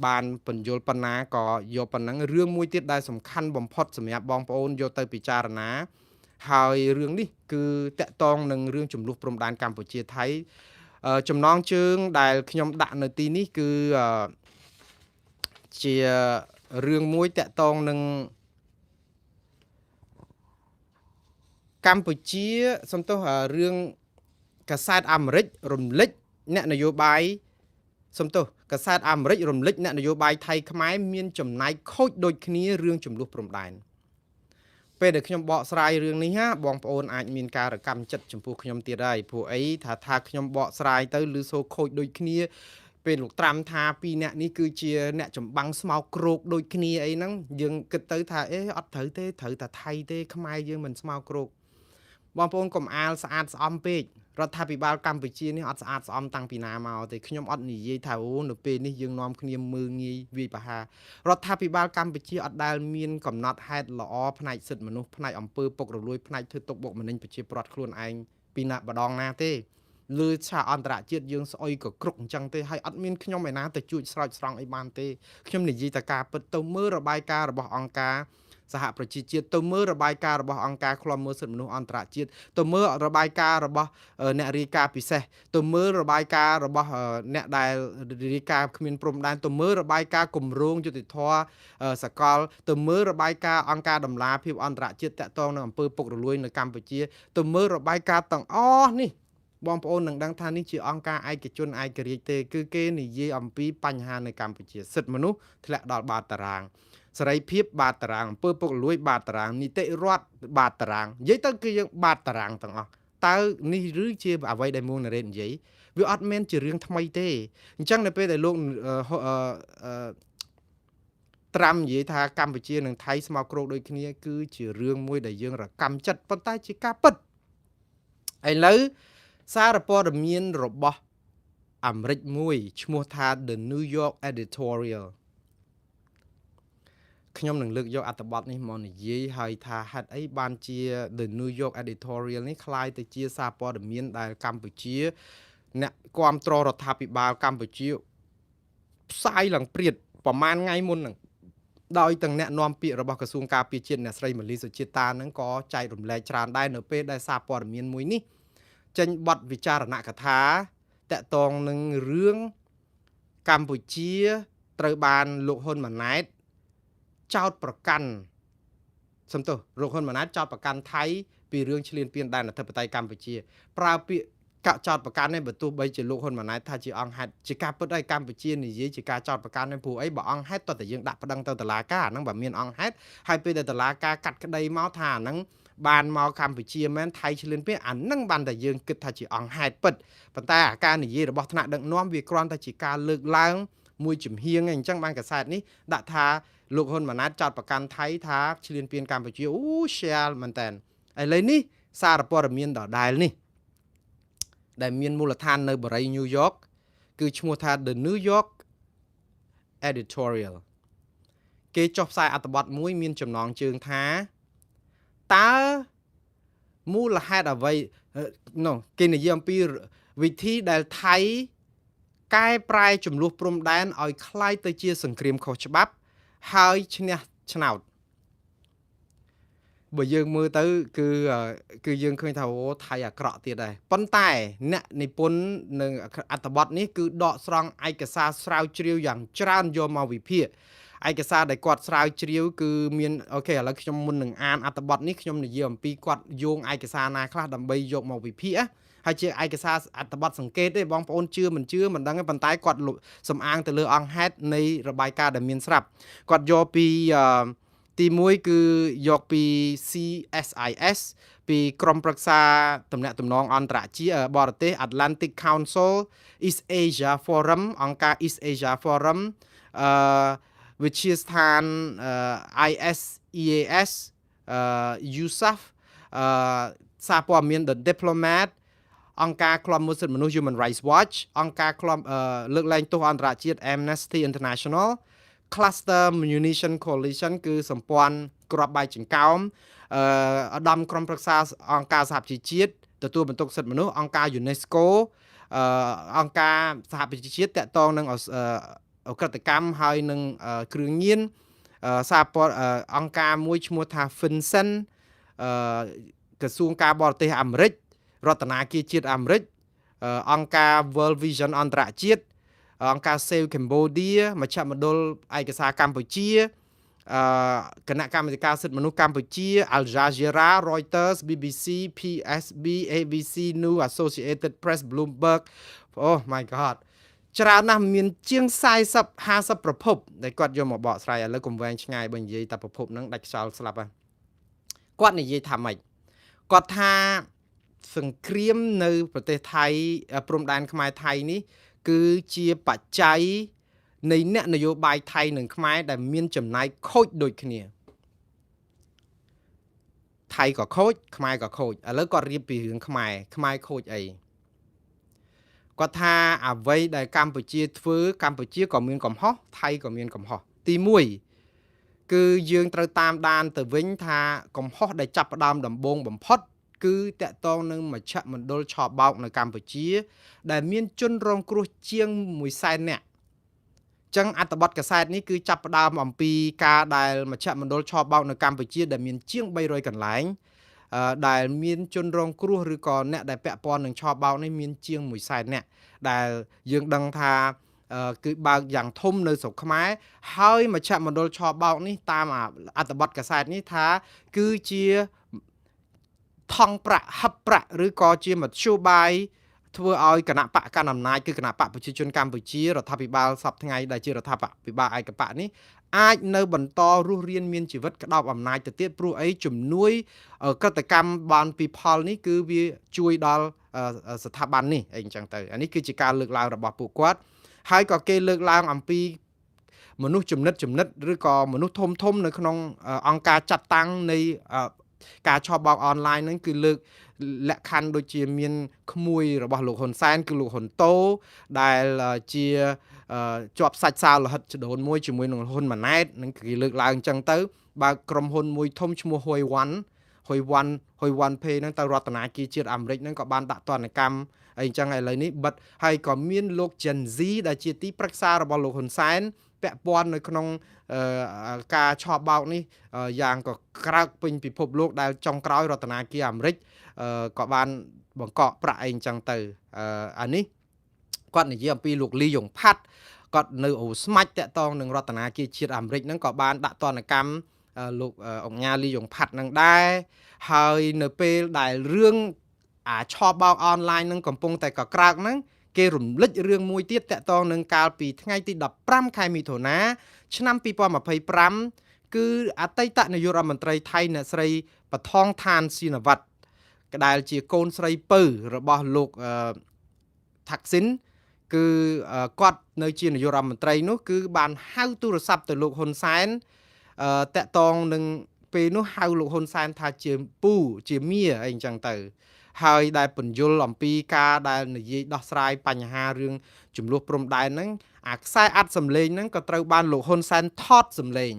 បានបញ្យលប៉ុណ្ណាក៏យកប៉ុណ្ណឹងរឿងមួយទៀតដែលសំខាន់បំផុតសម្រាប់បងប្អូនយកទៅពិចារណាហើយរឿងនេះគឺតកតងនឹងរឿងចំនួនព្រំដែនកម្ពុជាថៃចំណងជើងដែលខ្ញុំដាក់នៅទីនេះគឺជារឿងមួយតកតងនឹងកម្ពុជាសំទោសរឿងកាសែតអាមេរិករំលេចអ្នកនយោបាយសំទោសកាសែតអាមេរិករំលេចអ្នកនយោបាយថៃខ្មែរមានចំណែកខូចដូចគ្នារឿងចំនួនព្រំដែនពេលដែលខ្ញុំបកស្រាយរឿងនេះណាបងប្អូនអាចមានការរកម្មចិត្តចំពោះខ្ញុំទៀតហើយព្រោះអីថាខ្ញុំបកស្រាយទៅឬសូខូចដូចគ្នាពេលលោកត្រាំថាពីរអ្នកនេះគឺជាអ្នកចម្បាំងស្មោកគ្រោកដូចគ្នាអីហ្នឹងយើងគិតទៅថាអេអត់ត្រូវទេត្រូវតែថៃទេខ្មែរយើងមិនស្មោកគ្រោកបងប្អូនកុំអាលស្អាតស្អំពេករដ្ឋាភិបាលកម្ពុជានេះអត់ស្អាតស្អំតាំងពីណាមកទេខ្ញុំអត់និយាយថាអូនៅពេលនេះយើងនាំគ្នាមើងងាយវាយប្រហាររដ្ឋាភិបាលកម្ពុជាអត់ដែលមានកំណត់ហេតុល្អផ្នែកសិទ្ធិមនុស្សផ្នែកអំពើពុករលួយផ្នែកធ្វើទុកបុកម្នេញប្រជាពលរដ្ឋខ្លួនឯងពីណាម្ដងណាទេលើឆាកអន្តរជាតិយើងស្អុយក៏គ្រប់អញ្ចឹងទេហើយអត់មានខ្ញុំឯណាទៅជួយស្រោចស្រង់អីបានទេខ្ញុំនិយាយតែការពិតទៅមើលរបាយការណ៍របស់អង្គការសហប្រជាជាតិទៅមើលរបាយការណ៍របស់អង្គការឃ្លាំមើលសិទ្ធិមនុស្សអន្តរជាតិទៅមើលរបាយការណ៍របស់អ្នករាយការណ៍ពិសេសទៅមើលរបាយការណ៍របស់អ្នកដែលរាយការណ៍គ្មានព្រំដែនទៅមើលរបាយការណ៍គម្រោងយុត្តិធម៌សកលទៅមើលរបាយការណ៍អង្គការដំឡាភិបអន្តរជាតិតាក់ទងនឹងអំពើពុករលួយនៅកម្ពុជាទៅមើលរបាយការណ៍ទាំងអស់នេះបងប្អូននឹងដឹងថានេះជាអង្គការឯកជនឯករាជ្យទេគឺគេនិយាយអំពីបញ្ហានៅកម្ពុជាសិទ្ធិមនុស្សធ្លាក់ដល់បាតតារាងសេរីភាពបាតតារាងអំពើពុករលួយបាតតារាងនីតិរដ្ឋបាតតារាងនិយាយទៅគឺយើងបាតតារាងទាំងអស់តើនេះឬជាអ្វីដែលមួងណារ៉េតនិយាយវាអត់មែនជារឿងថ្មីទេអញ្ចឹងនៅពេលដែលលោកត្រាំនិយាយថាកម្ពុជានិងថៃស្មោកគ្រោកដូចគ្នាគឺជារឿងមួយដែលយើងរកម្មចិត្តប៉ុន្តែជាការពិតឥឡូវសារព័ត៌មានរបស់អាមេរិកមួយឈ្មោះថា The New York Editorial ខ្ញុំនឹងលើកយកអត្ថបទនេះមកនិយាយហើយថាហេតុអីបានជា The New York Editorial នេះក្លាយទៅជាសារព័ត៌មានដែលកម្ពុជាអ្នកគាំទ្ររដ្ឋាភិបាលកម្ពុជាផ្សាយឡើងព្រាតប្រហែលថ្ងៃមុនហ្នឹងដោយទាំងអ្នកនាំពាក្យរបស់ក្រសួងការពារជាតិអ្នកស្រីម៉ាលីសុជាតាហ្នឹងក៏ចែករំលែកច្រើនដែរនៅពេលដែលសារព័ត៌មានមួយនេះចេញបទវិចារណកថាតកតងនឹងរឿងកម្ពុជាត្រូវបានលោកហ៊ុនម៉ាណែតចោតប្រកាន់សំទោសលោកហ៊ុនម៉ាណែតចោតប្រកាន់ថៃពីរឿងឈ្លានពានដែនអធិបតេយ្យកម្ពុជាប្រើពាក្យកចោតប្រកាន់នេះបើទោះបីជាលោកហ៊ុនម៉ាណែតថាជាអង្គហេតុជាការពិតហើយកម្ពុជានិយាយជាការចោតប្រកាន់នេះព្រោះអីបើអង្គហេតុតើតែយើងដាក់ប្តឹងទៅតុលាការហ្នឹងបើមានអង្គហេតុហើយពេលដែលតុលាការកាត់ក្តីមកថាហ្នឹងបានមកកម្ពុជាមែនថៃឈ្លានពានអាហ្នឹងបានតែយើងគិតថាជាអង្គហេតុពិតប៉ុន្តែអាការនិយាយរបស់ថ្នាក់ដឹកនាំវាគ្រាន់តែជាការលើកឡើងមួយចំហៀងឯងអញ្ចឹងបានកសែតនេះដាក់ថាលោកហ៊ុនម៉ាណែតចោទប្រកាន់ថៃថាឈ្លានពានកម្ពុជាអូ share មែនតើឥឡូវនេះសារព័ត៌មានដដែលនេះដែលមានមូលដ្ឋាននៅបរិយាញូវយ៉កគឺឈ្មោះថា The New York Editorial គេចុះផ្សាយអត្ថបទមួយមានចំណងជើងថាតើមូលហេតុអ្វីនោះគេនិយាយអំពីវិធីដែលថៃកែប្រែចំនួនព្រំដែនឲ្យคล้ายទៅជាសង្គ្រាមខុសច្បាប់ហើយឈ្នះឆ្នោតបើយើងមើលទៅគឺគឺយើងឃើញថាអូថៃអាក្រក់ទៀតដែរប៉ុន្តែអ្នកនិពន្ធនឹងអត្ថបទនេះគឺដកស្រង់ឯកសារស្រាវជ្រាវយ៉ាងច្រើនយកមកវិភាគឯកសារដែលគាត់ស្រាវជ្រាវគឺមាន OK ឥឡូវខ្ញុំមុននឹងអានអត្ថបទនេះខ្ញុំនិយាយអំពីគាត់យោងឯកសារណាខ្លះដើម្បីយកមកវិភាគហើយជាឯកសារអត្ថបទសង្កេតទេបងប្អូនជឿមិនជឿមិនដឹងទេប៉ុន្តែគាត់សំអាងទៅលើអង្គហេតុនៃរបាយការណ៍ដែលមានស្រាប់គាត់យកពីទី1គឺយកពី CSIS ពីក្រុមប្រឹក្សាទំនាក់ទំនងអន្តរជាតិបរទេស Atlantic Council East Asia Forum អង្គការ East Asia Forum អឺវិទ្យាស្ថាន ISEAS អឺ USAF អឺសារព័ត៌មាន The Diplomat អង្គការឃ្លាំមើលសិទ្ធិមនុស្ស Human Rights Watch អង្គការឃ្លាំលើកលែងទោសអន្តរជាតិ Amnesty International Cluster Munition Coalition គឺសម្ព័ន្ធគ្រាប់បែកចង្កោមអឺឧត្តមក្រុមប្រឹក្សាអង្គការសហប្រជាជាតិទទួលបន្ទុកសិទ្ធិមនុស្សអង្គការ UNESCO អឺអង្គការសហប្រជាជាតិតាក់ទងនឹងឧក្រិដ្ឋកម្មហើយនឹងគ្រឿងញៀនសារព័ត៌អង្គការមួយឈ្មោះថា FinCEN អឺក្រសួងការបរទេសអាមេរិករតនាគារជាតិអាមេរិកអង្គការ World Vision អន្តរជាតិអង្គការ Save Cambodia មជ្ឈមណ្ឌលឯកសារកម្ពុជាអឺគណៈកម្មាធិការសិទ្ធិមនុស្សកម្ពុជា Al Jazeera Reuters BBC PSB ABC News Associated Press Bloomberg Oh my god ច្រើនណាស់មានជាង40 50ប្រភពដែលគាត់យកមកបកស្រាយឥឡូវកុំវែងឆ្ងាយបើនិយាយតែប្រភពហ្នឹងដាច់ខ្យល់ស្លាប់ហើយគាត់និយាយថាម៉េចគាត់ថាសង្គ្រាមនៅប្រទេសថៃព្រំដែនខ្មែរថៃនេះ គឺជាបច្ច័យនៃអ្នកនយោបាយថៃនិងខ្មែរដែលមានចំណែកខូចដូចគ្នាថៃក៏ខូចខ្មែរក៏ខូចឥឡូវគាត់រៀបពីរឿងខ្មែរខ្មែរខូចអីគាត់ថាអ្វីដែលកម្ពុជាធ្វើកម្ពុជាក៏មានកំហុសថៃក៏មានកំហុសទី1គឺយើងត្រូវតាមដានទៅវិញថាកំហុសដែលចាប់ផ្ដើមដំបូងបំផុតគឺតាក់ទងនឹងមជ្ឈមណ្ឌលឆបោកនៅកម្ពុជា ដែលមានជនរងគ្រោះជាង1សែននាក់ចឹងអត្ថបទកាសែតនេះគឺចាប់ផ្ដើមអំពីការដែលមជ្ឈមណ្ឌលឆបោកនៅកម្ពុជាដែលមានជាង300កន្លែងដែលមានជនរងគ្រោះឬក៏អ្នកដែលពាក់ព័ន្ធនឹងឆបោកនេះមានជាង1សែននាក់ដែលយើងដឹងថាគឺបើកយ៉ាងធំនៅស្រុកខ្មែរហើយមជ្ឈមណ្ឌលឆបោកនេះតាមអត្ថបទកាសែតនេះថាគឺជាថង់ប្រាក់ហឹបប្រាក់ឬក៏ជាមធ្យោបាយធ្វើឲ្យគណៈបកកណ្ដាលអំណាចគឺគណៈបកប្រជាជនកម្ពុជារដ្ឋាភិបាលសពថ្ងៃដែលជារដ្ឋាភិបាលឯកបកនេះអាចនៅបន្តរស់រានមានជីវិតក្តោបអំណាចទៅទៀតព្រោះអីជំនួយក្រតកម្មបានពីផលនេះគឺវាជួយដល់ស្ថាប័ននេះអីអញ្ចឹងទៅអានេះគឺជាការលើកឡើងរបស់ពួកគាត់ហើយក៏គេលើកឡើងអំពីមនុស្សចំណិតចំណិតឬក៏មនុស្សធំធំនៅក្នុងអង្គការចាត់តាំងនៃការឆបោកអនឡាញហ្នឹងគឺលើកលក្ខខណ្ឌដូចជាមានក្មួយរបស់លោកហ៊ុនសែនគឺលោកហ៊ុនតូដែលជាជាប់សាច់សាលហិតចដូនមួយជាមួយនឹងហ៊ុនម៉ាណែតនឹងគេលើកឡើងអញ្ចឹងទៅបើក្រុមហ៊ុនមួយធំឈ្មោះហ៊ុយវ៉ាន់ហ៊ុយវ៉ាន់ហ៊ុយវ៉ាន់ Pay ហ្នឹងទៅរដ្ឋាភិបាលជាតិអាមេរិកហ្នឹងក៏បានដាក់ទណ្ឌកម្មអីអញ្ចឹងឥឡូវនេះបិទហើយក៏មានលោក Gen Z ដែលជាទីប្រឹក្សារបស់លោកហ៊ុនសែនពាក់ព័ន្ធនៅក្នុងការឆបោកនេះយ៉ាងក៏ក្រើកពេញពិភពលោកដែលចុងក្រោយរដ្ឋាភិបាលអាមេរិកក៏បានបង្កកប្រាក់អីអញ្ចឹងទៅអានេះគាត់និយាយអំពីលោកលីយ៉ុងផាត់គាត់នៅអូស្មាច់តាក់តងនឹងរដ្ឋាភិបាលជាតិអាមេរិកហ្នឹងក៏បានដាក់ទណ្ឌកម្មលោកអង្គញាលីយ៉ុងផាត់នឹងដែរហើយនៅពេលដែលរឿងអាឆបោកអនឡាញនឹងកំពុងតែកក្រើកហ្នឹងគេរំលិចរឿងមួយទៀតតាក់ទងនឹងកាលពីថ្ងៃទី15ខែមិថុនាឆ្នាំ2025គឺអតីតនាយករដ្ឋមន្ត្រីថៃអ្នកស្រីបថងឋានស៊ីនវត្តដែលជាកូនស្រីពៅរបស់លោកថាក់ស៊ីនគឺគាត់នៅជានាយករដ្ឋមន្ត្រីនោះគឺបានហៅទូរស័ព្ទទៅលោកហ៊ុនសែនតាក់ទងនឹងពេលនោះហៅលោកហ៊ុនសែនថាជាពូជាមៀអីអញ្ចឹងទៅហើយដែលពន្យល់អំពីការដែលនិយាយដោះស្រាយបញ្ហារឿងចំនួនព្រំដែនហ្នឹងអាខ្សែអាត់សំឡេងហ្នឹងក៏ត្រូវបានលោកហ៊ុនសែនថតសំឡេង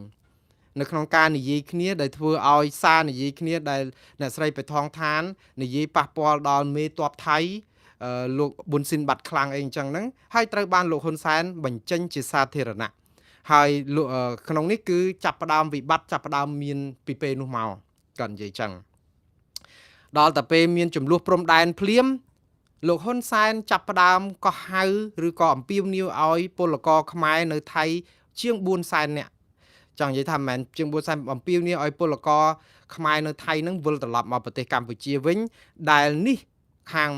នៅក្នុងការនិយាយគ្នាដែលធ្វើឲ្យសារនិយាយគ្នាដែលអ្នកស្រីបេថងឋាននិយាយប៉ះពាល់ដល់មេតបថៃលោកប៊ុនស៊ីនបាត់ខ្លាំងអីអញ្ចឹងហ្នឹងហើយត្រូវបានលោកហ៊ុនសែនបញ្ចេញជាសាធារណៈហើយក្នុងនេះគឺចាប់ផ្ដើមវិបត្តិចាប់ផ្ដើមមានពីពេលនោះមកគាត់និយាយចឹងដល់តែពេលមានចំនួនព្រំដែនភ្លាមលោកហ៊ុនសែនចាប់ផ្ដើមក៏ហៅឬក៏អំពាវនាវឲ្យពលករខ្មែរនៅថៃជាង4សែននាក់ចង់និយាយថាមិនមែនជាង4សែនអំពាវនាវឲ្យពលករខ្មែរនៅថៃនឹងវិលត្រឡប់មកប្រទេសកម្ពុជាវិញដែលនេះខាង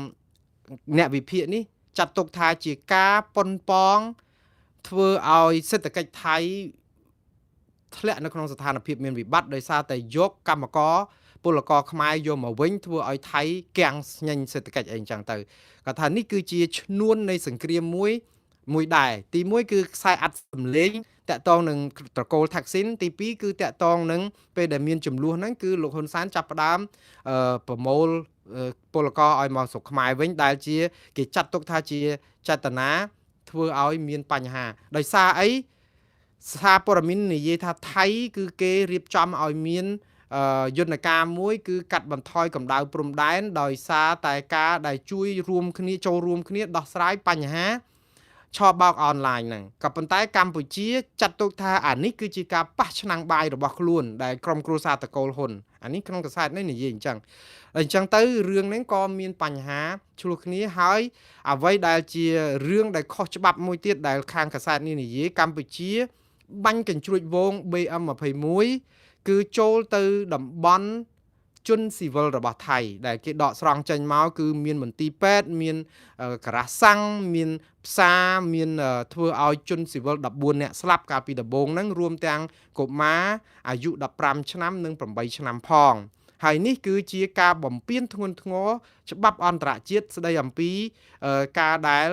អ្នកវិភាគនេះចាត់ទុកថាជាការប៉ុនប៉ងធ្វើឲ្យសេដ្ឋកិច្ចថៃធ្លាក់នៅក្នុងស្ថានភាពមានវិបត្តិដោយសារតែយកកម្មករពលករខ្មែរយកមកវិញធ្វើឲ្យថៃគាំងស្ញែងសេដ្ឋកិច្ចអីចឹងទៅគាត់ថានេះគឺជាឈ្នួននៃសង្គ្រាមមួយមួយដែរទី1គឺខ្សែអាត់សម្លេងតាក់ទងនឹងត្រកូលថាក់ស៊ីនទី2គឺតាក់ទងនឹងពេលដែលមានចំនួនហ្នឹងគឺលោកហ៊ុនសែនចាប់ផ្ដើមប្រមូលពលករឲ្យមកស្រុកខ្មែរវិញដែលជាគេចាត់ទុកថាជាចេតនាធ្វើឲ្យមានបញ្ហាដោយសារអីសារព័ត៌មាននិយាយថាថៃគឺគេរៀបចំឲ្យមានយន្តការមួយគឺកាត់បន្ថយកម្ដៅព្រំដែនដោយសារតែការដែលជួយរួមគ្នាចូលរួមគ្នាដោះស្រាយបញ្ហាឆបោកអនឡាញហ្នឹងក៏ប៉ុន្តែកម្ពុជាចាត់ទុកថាអានេះគឺជាការប៉ះឆ្នាំងបាយរបស់ខ្លួនដែលក្រុមគ្រួសារតកូលហ៊ុនអានេះក្នុងកាសែតនេះនិយាយអញ្ចឹងអញ្ចឹងទៅរឿងហ្នឹងក៏មានបញ្ហាឆ្លោះគ្នាហើយអ្វីដែលជារឿងដែលខុសច្បាប់មួយទៀតដែលខាងកាសែតនេះនិយាយកម្ពុជាបាញ់កញ្ជ្រួចវង BM21 គឺចូលទៅតំបន់ជនស៊ីវិលរបស់ថៃដែលគេដកស្រង់ចេញមកគឺមានមន្ទីរពេទ្យមានការ៉ាសាំងមានផ្សារមានធ្វើឲ្យជនស៊ីវិល14នាក់ស្លាប់កាលពីដំបូងហ្នឹងរួមទាំងកុមារអាយុ15ឆ្នាំនិង8ឆ្នាំផងហើយនេះគឺជាការបំពានធ្ងន់ធ្ងរច្បាប់អន្តរជាតិស្ដីអំពីការដែល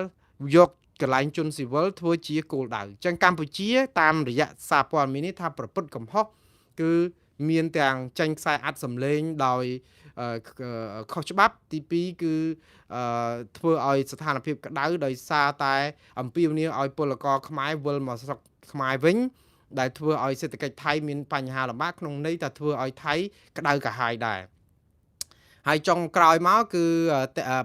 យកកន្លែងជនស៊ីវិលធ្វើជាគោលដៅអញ្ចឹងកម្ពុជាតាមរយៈសារព័ត៌មាននេះថាប្រព្រឹត្តកំហុសគឺមានទាំងចេញខ្សែអាត់សម្លេងដោយខុសច្បាប់ទី2គឺធ្វើឲ្យស្ថានភាពក្តៅដោយសារតែអំពាវនាវឲ្យពលករខ្មែរវិលមកស្រុកខ្មែរវិញដែលធ្វើឲ្យសេដ្ឋកិច្ចថៃមានបញ្ហាលំបាកក្នុងន័យថាធ្វើឲ្យថៃក្តៅក្រហាយដែរហើយចុងក្រោយមកគឺ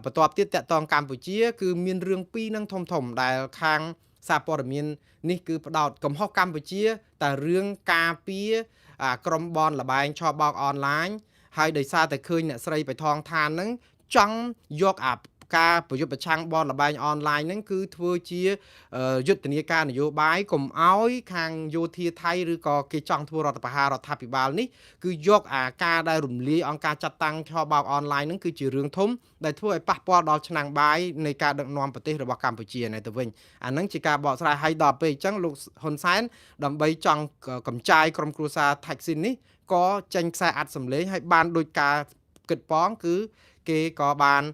បន្ទាប់ទៀតតកតងកម្ពុជាគឺមានរឿងពីរនឹងធំធំដែលខាងសារព័ត៌មាននេះគឺផ្ដោតកំហុសកម្ពុជាតែរឿងការពារក្រុមបនលបែងឆបោកអនឡាញហើយដោយសារតែឃើញអ្នកស្រីបៃថងឋានហ្នឹងចង់យកអាការប្រយុទ្ធប្រឆាំងបនលបែងអនឡាញហ្នឹងគឺធ្វើជាយុទ្ធនាការនយោបាយកុំឲ្យខាងយោធាថៃឬក៏គេចង់ធ្វើរដ្ឋប្រហាររដ្ឋាភិបាលនេះគឺយកអាការដែលរំលាយអង្គការចាត់តាំងឆបោកអនឡាញហ្នឹងគឺជារឿងធំដែលធ្វើឲ្យប៉ះពាល់ដល់ឆ្នាំងបាយនៃការដឹកនាំប្រទេសរបស់កម្ពុជានៅទៅវិញអាហ្នឹងជាការបកស្រាយឲ្យដល់ពេលអញ្ចឹងលោកហ៊ុនសែនដើម្បីចង់កំចាយក្រុមគ្រួសារថាក់ស៊ីននេះក៏ចេញខ្សែអាត់សម្លេងឲ្យបានដោយការគិតប៉ងគឺគេក៏បាន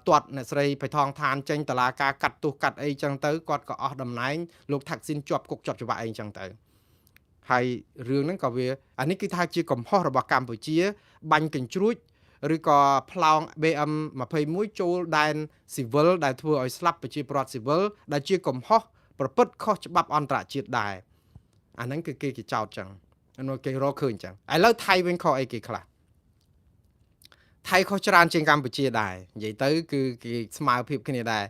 ទាត់អ្នកស្រីបៃថងឋានចេញតឡាការកាត់ទោសកាត់អីចឹងទៅគាត់ក៏អស់តំណែងលោកថាក់ស៊ីនជាប់គុកជាប់ច្បាប់អីចឹងទៅហើយរឿងហ្នឹងក៏វាអានេះគឺថាជាកំហុសរបស់កម្ពុជាបាញ់កញ្ជ្រួចឬក៏ផ្លោង BM21 ចូលដែនស៊ីវិលដែលធ្វើឲ្យស្លាប់ប្រជាពលរដ្ឋស៊ីវិលដែលជាកំហុសប្រព្រឹត្តខុសច្បាប់អន្តរជាតិដែរអាហ្នឹងគឺគេចោទចឹងនោះគេរកឃើញចឹងឥឡូវថៃវិញខុសអីគេខ្លះថៃខុសច្រើនជាងកម្ពុជាដែរនិយាយទៅគឺគេស្មើភាពគ្នាដែរ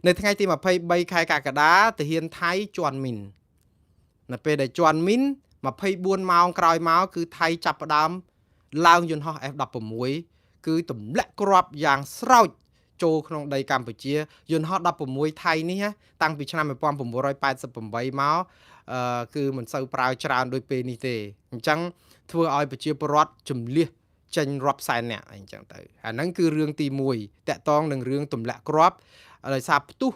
នៅថ្ងៃទី23ខែកក្កដាទាហានថៃជន់មីននៅពេលដែលជន់មីន24ម៉ោងក្រោយមកគឺថៃចាប់ផ្ដើមឡើងយន្តហោះ F16 គឺទម្លាក់គ្រាប់យ៉ាងស្រោចចូលក្នុងដីកម្ពុជាយន្តហោះ16ថៃនេះតាំងពីឆ្នាំ1988មកគឺមិនសូវប្រើច្រើនដូចពេលនេះទេអញ្ចឹងធ្វើឲ្យប្រជាពលរដ្ឋជំលះចេញរាប់សែននាក់អីចឹងទៅអាហ្នឹងគឺរឿងទី1តកតងនឹងរឿងទម្លាក់គ្រាប់ដោយសារផ្ទុះ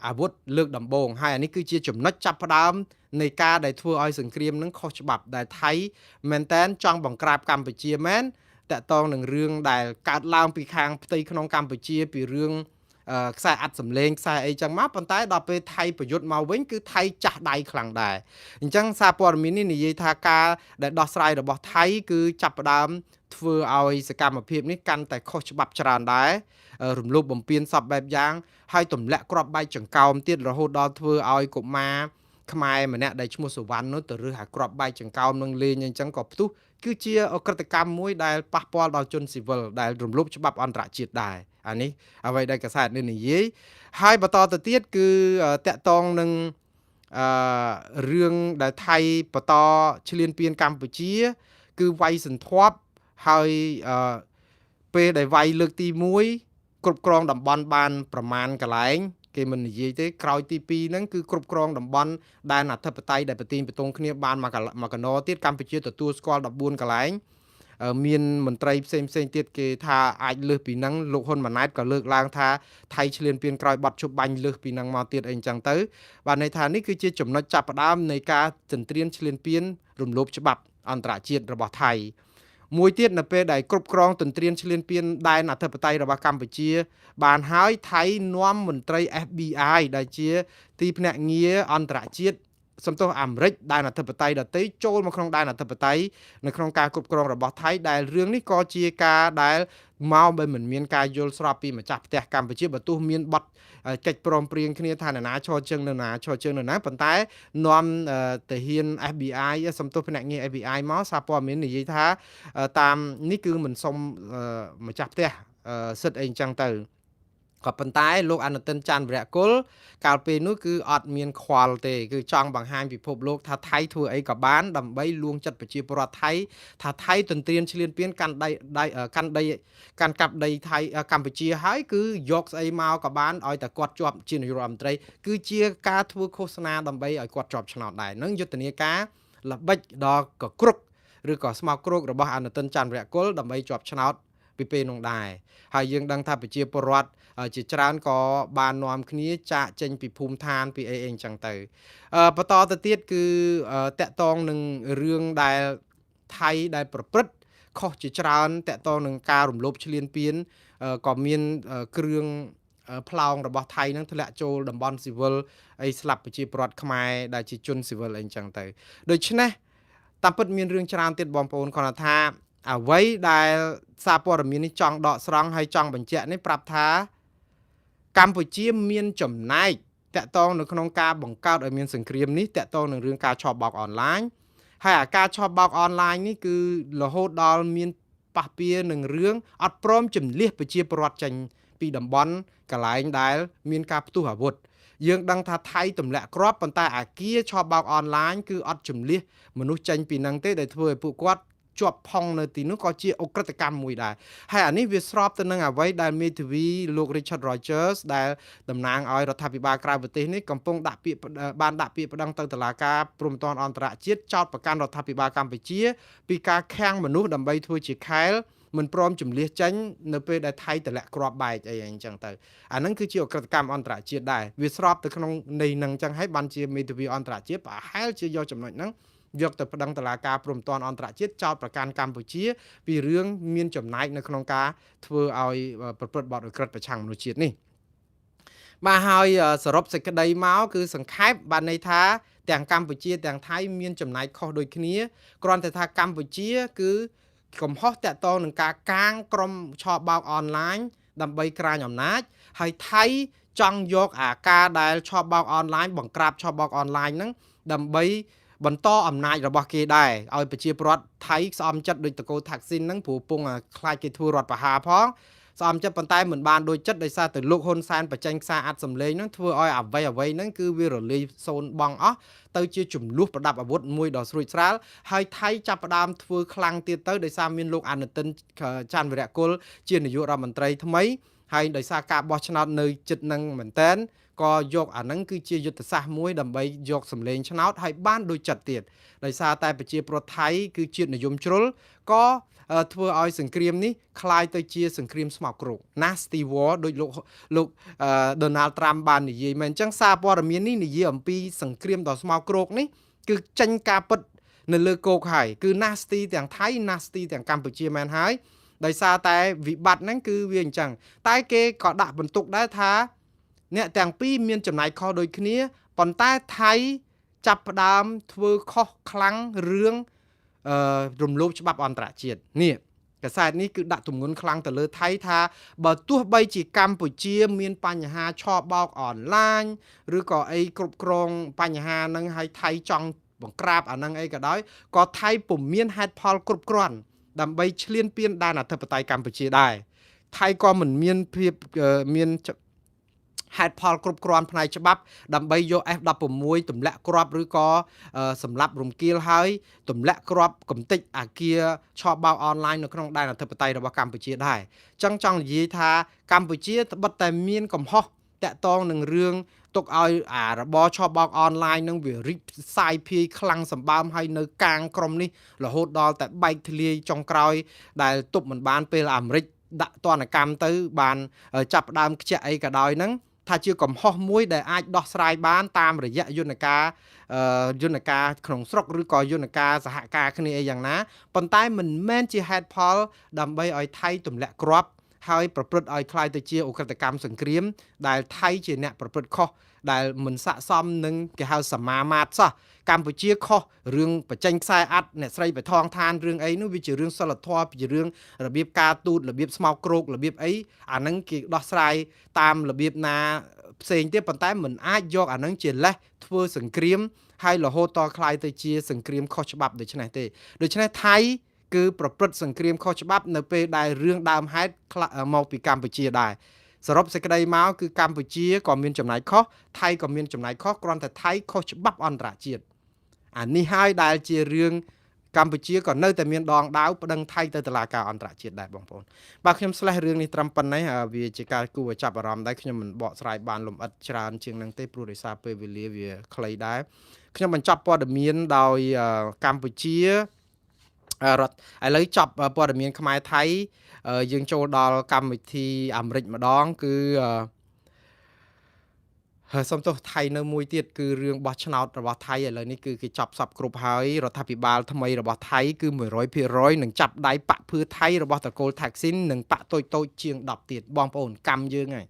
អាវុធលើកដំបូងហើយអានេះគឺជាចំណុចចាប់ផ្ដើមនៃការដែលធ្វើឲ្យសង្គ្រាមនឹងខុសច្បាប់ដែលថៃមែនតែនចង់បង្ក្រាបកម្ពុជាមែនតកតងនឹងរឿងដែលកើតឡើងពីខាងផ្ទៃក្នុងកម្ពុជាពីរឿងខ្សែអាត់សម្លេងខ្សែអីចឹងមកប៉ុន្តែដល់ពេលថៃប្រយុទ្ធមកវិញគឺថៃចាស់ដៃខ្លាំងដែរអញ្ចឹងសារព័ត៌មាននេះនិយាយថាការដែលដោះស្រាយរបស់ថៃគឺចាប់ផ្ដើមធ្វើឲ្យសកម្មភាពនេះកាន់តែខុសច្បាប់ច្រើនដែររំលោភបំពានសពបែបយ៉ាងហើយទម្លាក់គ្រាប់បែកចង្កោមទៀតរហូតដល់ធ្វើឲ្យកុមារ ខ្មែរម្នាក់ដែលឈ្មោះសវណ្ណនោះទៅរើសអាក្របបែកចង្កោមនឹងលេងអញ្ចឹងក៏ផ្ទុះគឺជាអក្រិតកម្មមួយដែលប៉ះពាល់ដល់ជនស៊ីវិលដែលរំលោភច្បាប់អន្តរជាតិដែរអានេះអ្វីដែលកាសែតនេះនិយាយហើយបន្តទៅទៀតគឺតកតងនឹងអឺរឿងដែលថៃបន្តឈ្លានពានកម្ពុជា គឺវាយសន្ធាប់ហើយអឺពេលដែលវាយលើកទី1គ្រប់គ្រងតំបន់បានប្រមាណកន្លែងគេមិននិយាយទេក្រោយទី2ហ្នឹងគឺគ្រប់គ្រងតំបន់ដែនអធិបតេយ្យដែលប្រទីងប្រទងគ្នាបានមកកណោទៀតកម្ពុជាទទួលស្គាល់14កន្លែងមានមន្ត្រីផ្សេងផ្សេងទៀតគេថាអាចលើសពីហ្នឹងលោកហ៊ុនម៉ាណែតក៏លើកឡើងថាថៃឈ្លានពានក្រោយបាត់ជប់បាញ់លើសពីហ្នឹងមកទៀតអីចឹងទៅបាទន័យថានេះគឺជាចំណុចចាប់ផ្ដើមនៃការចន្ទ្រានឈ្លានពានរំលោភច្បាប់អន្តរជាតិរបស់ថៃមួយទៀតនៅពេលដែលគ្រប់គ្រងទន្ទ្រានឈ្លានពានដែនអធិបតេយ្យរបស់កម្ពុជា បានហើយថៃនាំមន្ត្រី FBI ដែលជាទីភ្នាក់ងារអន្តរជាតិសំទោសអាមេរិកដែនអធិបតេយ្យដទៃចូលមកក្នុងដែនអធិបតេយ្យនៅក្នុងការគ្រប់គ្រងរបស់ថៃដែលរឿងនេះក៏ជាការដែលមកបើមិនមានការយល់ស្របពីម្ចាស់ផ្ទះកម្ពុជាបើទោះមានបទកិច្ចព្រមព្រៀងគ្នាថានរណាឈរជើងនៅណាឈរជើងនៅណាប៉ុន្តែនាំទាហាន FBI សំទោសភ្នាក់ងារ FBI មកសារព័ត៌មាននិយាយថាតាមនេះគឺមិនសុំម្ចាស់ផ្ទះសិទ្ធអីចឹងទៅក៏ប៉ុន្តែលោកអនុទិនច័ន្ទវរៈគុលកាលពេលនោះគឺអត់មានខ្វល់ទេគឺចង់បង្ហាញពិភពលោកថាថៃធ្វើអីក៏បានដើម្បីលួងចិត្តប្រជាពលរដ្ឋថៃថាថៃទន្ទ្រានឈ្លានពានកាន់ដីកាន់ដីកាន់កាប់ដីថៃកម្ពុជាហើយគឺយកស្អីមកក៏បានឲ្យតែគាត់ជាប់ជានាយករដ្ឋមន្ត្រីគឺជាការធ្វើឃោសនាដើម្បីឲ្យគាត់ជាប់ឆ្នោតដែរនឹងយុទ្ធនាការល្បិចដ៏កក្រុកឬក៏ស្មោកគ្រោករបស់អនុទិនច័ន្ទវរៈគុលដើម្បីជាប់ឆ្នោតពីពេលនោះដែរហើយយើងដឹងថាប្រជាពលរដ្ឋជាច្រើនក៏បាននាំគ្នាចាកចេញពីភូមិឋានពីអីអីចឹងទៅបន្តទៅទៀតគឺតកតងនឹងរឿងដែលថៃដែលប្រព្រឹត្តខុសជាច្រើនតកតងនឹងការរំលោភឈ្លានពានក៏មានគ្រឿងផ្លោងរបស់ថៃនឹងធ្លាក់ចូលតំបន់ស៊ីវិលអីស្លាប់ប្រជាពលរដ្ឋខ្មែរដែលជាជនស៊ីវិលអីចឹងទៅដូច្នេះតាមពិតមានរឿងច្រើនទៀតបងប្អូនគ្រាន់តែថាអ្វីដែលសារព័ត៌មាននេះចង់ដកស្រង់ហើយចង់បញ្ជាក់នេះប្រាប់ថាកម្ពុជាមានចំណែកតាក់ទងនៅក្នុងការបង្កើតឲ្យមានសង្គ្រាមនេះតាក់ទងនឹងរឿងការឆបោកអនឡាញហើយអាការឆបោកអនឡាញនេះគឺរហូតដល់មានប៉ះពានឹងរឿងអត់ព្រមជំលះប្រជាពលរដ្ឋចេញពីតំបន់កន្លែងដែលមានការផ្ទុះអាវុធយើងដឹងថាថៃទម្លាក់គ្រាប់ប៉ុន្តែអាគារឆបោកអនឡាញគឺអត់ជំលះមនុស្សចេញពីនឹងទេដែលធ្វើឲ្យពួកគាត់ជាប់ផុងនៅទីនោះក៏ជាឧក្រិដ្ឋកម្មមួយដែរហើយអានេះវាស្របទៅនឹងអ្វីដែលមេធាវីលោក Richard Rogers ដែលតំណាងឲ្យរដ្ឋាភិបាលក្រៅប្រទេសនេះកំពុងដាក់ពាក្យបានដាក់ពាក្យប្តឹងទៅតុលាការព្រហ្មទណ្ឌអន្តរជាតិចោទប្រកាន់រដ្ឋាភិបាលកម្ពុជាពីការខាំងមនុស្សដើម្បីធ្វើជាខែលមិនព្រមជំលះចេញនៅពេលដែលថៃតម្លាក់គ្រាប់បែកអីអញ្ចឹងទៅអាហ្នឹងគឺជាឧក្រិដ្ឋកម្មអន្តរជាតិដែរវាស្របទៅក្នុងន័យហ្នឹងអញ្ចឹងហើយបានជាមេធាវីអន្តរជាតិប្រហែលជាយកចំណុចហ្នឹងយកទៅប្តឹងតុលាការព្រហ្មទណ្ឌអន្តរជាតិចោទប្រកាន់កម្ពុជាពីរឿងមានចំណែកនៅក្នុងការធ្វើឲ្យប្រព្រឹត្តបទឧក្រិដ្ឋប្រឆាំងមនុស្សជាតិនេះបាទហើយសរុបសេចក្តីមកគឺសង្ខេបបានន័យថាទាំងកម្ពុជាទាំងថៃមានចំណែកខុសដូចគ្នាគ្រាន់តែថាកម្ពុជាគឺកំហុសតាក់ទងនឹងការកាងក្រុមឆបោកអនឡាញដើម្បីក្រាញអំណាចហើយថៃចង់យកអាការដែលឆបោកអនឡាញបង្ក្រាបឆបោកអនឡាញហ្នឹងដើម្បីបន្តអំណាចរបស់គេដែរឲ្យប្រជាពលរដ្ឋថៃស្អំចិត្តដោយតកូលថាក់ស៊ីនហ្នឹងព្រោះពងខ្លាចគេធ្វើរដ្ឋប្រហារផងស្អំចិត្តប៉ុន្តែមិនបានដូចចិត្តដោយសារតែលោកហ៊ុនសែនបញ្ចេញខ្សែអាត់សម្លេងហ្នឹងធ្វើឲ្យអ្វីអ្វីហ្នឹងគឺវារលាយសូន្យបងអស់ទៅជាចំនួនប្រដាប់អាវុធមួយដ៏ស្រួចស្រាលហើយថៃចាប់ផ្ដើមធ្វើខ្លាំងទៀតទៅដោយសារមានលោកអនុទិនច័ន្ទវរៈគុលជានាយករដ្ឋមន្ត្រីថ្មីហើយដោយសារការបោះឆ្នោតនៅចិត្តនឹងមែនតែនក៏យកអាហ្នឹងគឺជាយុទ្ធសាស្ត្រមួយដើម្បីយកសម្លេងឆ្នោតហើយបានដូចចិត្តទៀតដោយសារតែប្រជាប្រដ្ឋថៃគឺជាតិនិយមជ្រុលក៏ធ្វើឲ្យសង្គ្រាមនេះคล้ายទៅជាសង្គ្រាមស្មោកគ្រោក Nasty War ដោយលោក Donald Trump បាននិយាយមែនអញ្ចឹងសារព័ត៌មាននេះនិយាយអំពីសង្គ្រាមដ៏ស្មោកគ្រោកនេះគឺចេញការពិតនៅលើគោកហើយគឺ Nasty ទាំងថៃ Nasty ទាំងកម្ពុជាមែនហើយដោយសារតែវិបត្តិហ្នឹងគឺវាអញ្ចឹងតែគេក៏ដាក់បន្ទុកដែរថាអ្នកទាំងពីរមានចំណែកខុសដូចគ្នាប៉ុន្តែថៃចាប់ផ្ដើមធ្វើខុសខ្លាំងរឿងរំលោភច្បាប់អន្តរជាតិនេះ កាសែតនេះគឺដាក់ទម្ងន់ខ្លាំងទៅលើថៃថាបើទោះបីជាកម្ពុជាមានបញ្ហាឆបោកអនឡាញឬក៏អីគ្រប់គ្រងបញ្ហានឹងឲ្យថៃចង់បង្ក្រាបអានឹងអីក៏ដោយក៏ថៃពុំមានហេតុផលគ្រប់គ្រាន់ដើម្បីឈ្លានពានដែនអធិបតេយ្យកម្ពុជាដែរថៃក៏មិនមានភាពមានហេតុផលគ្រប់គ្រាន់ផ្នែកច្បាប់ដើម្បីយក F16 ទម្លាក់គ្រាប់ឬក៏សម្លាប់រំគាលហើយទម្លាក់គ្រាប់កំទេចអាគារឆបោកអនឡាញនៅក្នុងដែនអធិបតេយ្យរបស់កម្ពុជាដែរចឹងចង់និយាយថាកម្ពុជាត្បិតតែមានកំហុសតាក់ទងនឹងរឿងទុកឲ្យអារបរឆបោកអនឡាញនឹងវារីកសាយភាយខ្លាំងសម្បើមហើយនៅកាងក្រុមនេះរហូតដល់តែបែកធ្លាយចុងក្រោយដែលទប់មិនបានពេលអាមេរិកដាក់ទណ្ឌកម្មទៅបានចាប់ផ្ដើមខ្ជាក់អីក៏ដោយហ្នឹងថាជាកំហុសមួយដែលអាចដោះស្រាយបានតាមរយៈយន្តការក្នុងស្រុកឬក៏យន្តការសហការគ្នាអីយ៉ាងណាប៉ុន្តែមិនមែនជាហេតុផលដើម្បីឲ្យថៃទម្លាក់គ្រាប់ហើយប្រព្រឹត្តឲ្យคล้ายទៅជាឧក្រិដ្ឋកម្មសង្គ្រាមដែលថៃជាអ្នកប្រព្រឹត្តខុសដែលមិនស័ក្តិសមនឹងគេហៅសមាមាត្រសោះកម្ពុជាខុសរឿងបញ្ចេញខ្សែអាត់អ្នកស្រីបៃថងឋានរឿងអីនោះវាជារឿងសិលធម៌ជារឿងរបៀបការទូតរបៀបស្មោកគ្រោករបៀបអីអាហ្នឹងគេដោះស្រាយតាមរបៀបណាផ្សេងទៀតប៉ុន្តែមិនអាចយកអាហ្នឹងជាលេសធ្វើសង្គ្រាមហើយរហូតតคล้ายទៅជាសង្គ្រាមខុសច្បាប់ដូច្នេះទេដូច្នេះថៃគឺប្រព្រឹត្តសង្គ្រាមខុសច្បាប់នៅពេលដែលរឿងដើមហេតុមកពីកម្ពុជាដែរសរុបសេចក្តីមកគឺកម្ពុជាក៏មានចំណែកខុសថៃក៏មានចំណែកខុសគ្រាន់តែថៃខុសច្បាប់អន្តរជាតិអានេះហើយដែលជារឿងកម្ពុជាក៏នៅតែមានដងដាវប្តឹងថៃទៅតុលាការអន្តរជាតិដែរបងប្អូនបាទខ្ញុំស្លេះរឿងនេះត្រឹមប៉ុណ្ណេះវាជាការគួរឲ្យចាប់អារម្មណ៍ដែរខ្ញុំមិនបកស្រាយបានលម្អិតច្រើនជាងនឹងទេព្រោះដោយសារពេលវេលាវាខ្លីដែរខ្ញុំបញ្ចប់ព័ត៌មានដោយកម្ពុជារដ្ឋឥឡូវចប់ព័ត៌មានខ្មែរថៃយើងចូលដល់កម្មវិធីអាមេរិកម្ដងគឺហើយសូមទោសថៃនៅមួយទៀតគឺរឿងបោះឆ្នោតរបស់ថៃឥឡូវនេះគឺគេចាប់សពគ្រប់ហើយរដ្ឋាភិបាលថ្មីរបស់ថៃគឺ 100% នឹងចាប់ដៃបកភឿថៃរបស់ត្រកូលថាក់ស៊ីននិងបកតូចៗជាង10ទៀតបងប្អូនកម្មយើងហើយ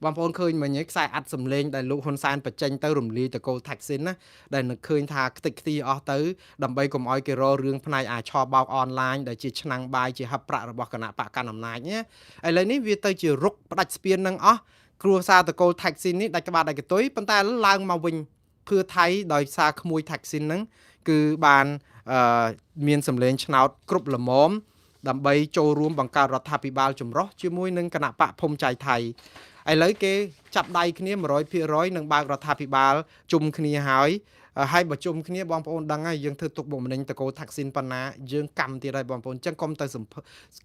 បងប្អូនឃើញមិញឯងខ្សែអាត់សំលេងដែលលោកហ៊ុនសែនបញ្ចេញទៅរំលាយត្រកូលថាក់ស៊ីនណាដែលនឹកឃើញថាខ្ទេចខ្ទីអស់ទៅដើម្បីកុំឲ្យគេរករឿងផ្នែកអាចបោកអនឡាញដែលជាឆ្នាំងបាយជាហឹបប្រាក់របស់គណៈបកកណ្ដាលអំណាចណាឥឡូវនេះវាទៅជារុកផ្ដាច់ស្ពាននឹងអស់គ្រួសារត្រកូលថាក់ស៊ីននេះដាច់ក្បាលដាច់កន្ទុយប៉ុន្តែឡើងមកវិញភឿថៃដោយសារក្មួយថាក់ស៊ីនហ្នឹងគឺបានមានសម្លេងឆ្នោតគ្រប់ល្មមដើម្បីចូលរួមបង្កើតរដ្ឋាភិបាលចម្រុះជាមួយនឹងគណៈបកភូមិចៃថៃឥឡូវគេចាប់ដៃគ្នា 100% នឹងបើករដ្ឋាភិបាលជុំគ្នាហើយហើយបើជុំគ្នាបងប្អូនដឹងហើយយើងធ្វើទុកបុកម្នេញតកូលថាក់ស៊ីនប៉ុណ្ណាយើងកម្មទៀតហើយបងប្អូនអញ្ចឹងកុំទៅ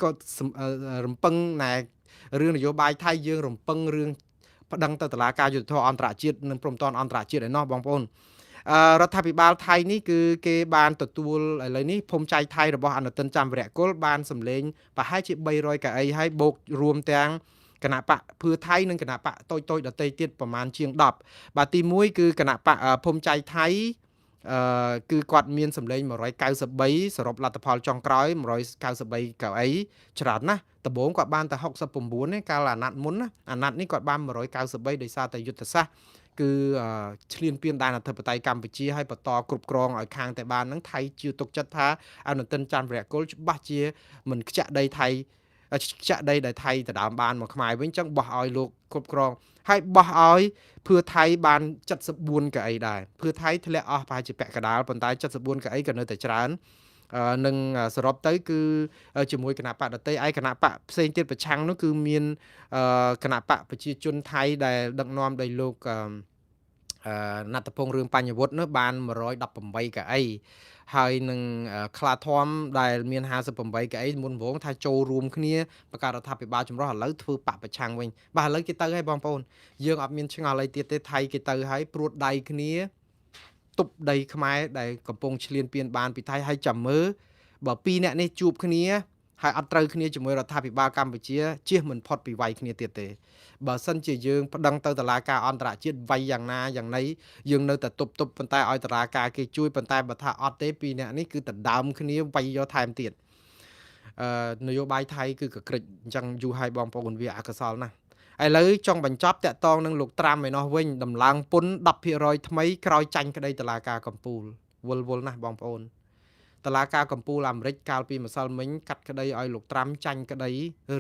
ក៏រំពឹងណែរឿងនយោបាយថៃយើងរំពឹងរឿងប្តឹងទៅតុលាការយុត្តិធម៌អន្តរជាតិនិងព្រំប្រទានអន្តរជាតិឯណោះបងប្អូនរដ្ឋាភិបាលថៃនេះគឺគេបានទទួលឥឡូវនេះភូមិចៃថៃរបស់អនុទិនច័ន្ទវរៈគុលបានសម្លេងប្រហែលជា300កៅអីហើយបូករួមទាំងគណៈបកភឿថៃនិងគណៈបកតូចៗដទៃទៀតប្រមាណជាង10បាទទី1គឺគណៈបកភូមិចៃថៃគឺគាត់មានសម្លេង193សរុបលទ្ធផលចុងក្រោយ193កៅអីច្រើនណាស់ដំបូងគាត់បានតែ69ទេកាលអាណត្តិមុនណាអាណត្តិនេះគាត់បាន193ដោយសារតែយុទ្ធសាស្ត្រគឺឈ្លានពានដែនអធិបតេយ្យកម្ពុជាហើយបន្តគ្រប់គ្រងឲ្យខាងតែបានហ្នឹងថៃជឿទុកចិត្តថាអនុទិនច័ន្ទវរៈគុលច្បាស់ជាមិនខ្ចាក់ដីថៃខ្ចាក់ដីដែលថៃដដើមបានមកខ្មែរវិញអញ្ចឹងបោះឲ្យលោកគ្រប់គ្រងហើយបោះឲ្យភឿថៃបាន74កៅអីដែរភឿថៃធ្លាក់អស់ប្រហែលជាពាក់កណ្ដាលប៉ុន្តែ74កៅអីក៏នៅតែច្រើននឹងសរុបទៅគឺជាមួយគណៈបកដតីឯគណៈបកផ្សេងទៀតប្រឆាំងនោះគឺមានគណៈបកប្រជាជនថៃដែលដឹកនាំដោយលោកណដ្ឋពងរឿងបញ្ញវុធនោះបាន118កៅអីហើយនឹងខ្លាធំដែលមាន58កៅអីមុនវងថាចូលរួមគ្នាបង្កើតរដ្ឋាភិបាលចម្រុះឥឡូវធ្វើបកប្រឆាំងវិញបាទឥឡូវគេទៅហើយបងប្អូនយើងអត់មានឆ្ងល់អីទៀតទេថៃគេទៅហើយព្រួតដៃគ្នាទប់ដីខ្មែរដែលកំពុងឈ្លានពានបានពីថៃហើយចាំមើលបើពីរអ្នកនេះជួបគ្នាហើយអត់ត្រូវគ្នាជាមួយរដ្ឋាភិបាលកម្ពុជាជៀសមិនផុតពីវាយគ្នាទៀតទេបើសិនជាយើងប្តឹងទៅតុលាការអន្តរជាតិវាយយ៉ាងណាយ៉ាងណីយើងនៅតែទប់ប៉ុន្តែឲ្យតុលាការគេជួយប៉ុន្តែបើថាអត់ទេពីរអ្នកនេះគឺដណ្ដើមគ្នាវាយយកថែមទៀតនយោបាយថៃគឺកក្រិចអញ្ចឹងយូរហើយបងប្អូនវាអកុសលណាស់ឥឡូវចង់បញ្ចប់តាក់តងនឹងលោកត្រាំឯណោះវិញដំឡើងពន្ធ 10% ថ្មីក្រោយចាញ់ក្តីតុលាការកំពូលវល់ណាស់បងប្អូន តឡាការកម្ពុជាអាមេរិកកាលពីម្សិលមិញកាត់ក្តីឲ្យលោកត្រាំចាញ់ក្តី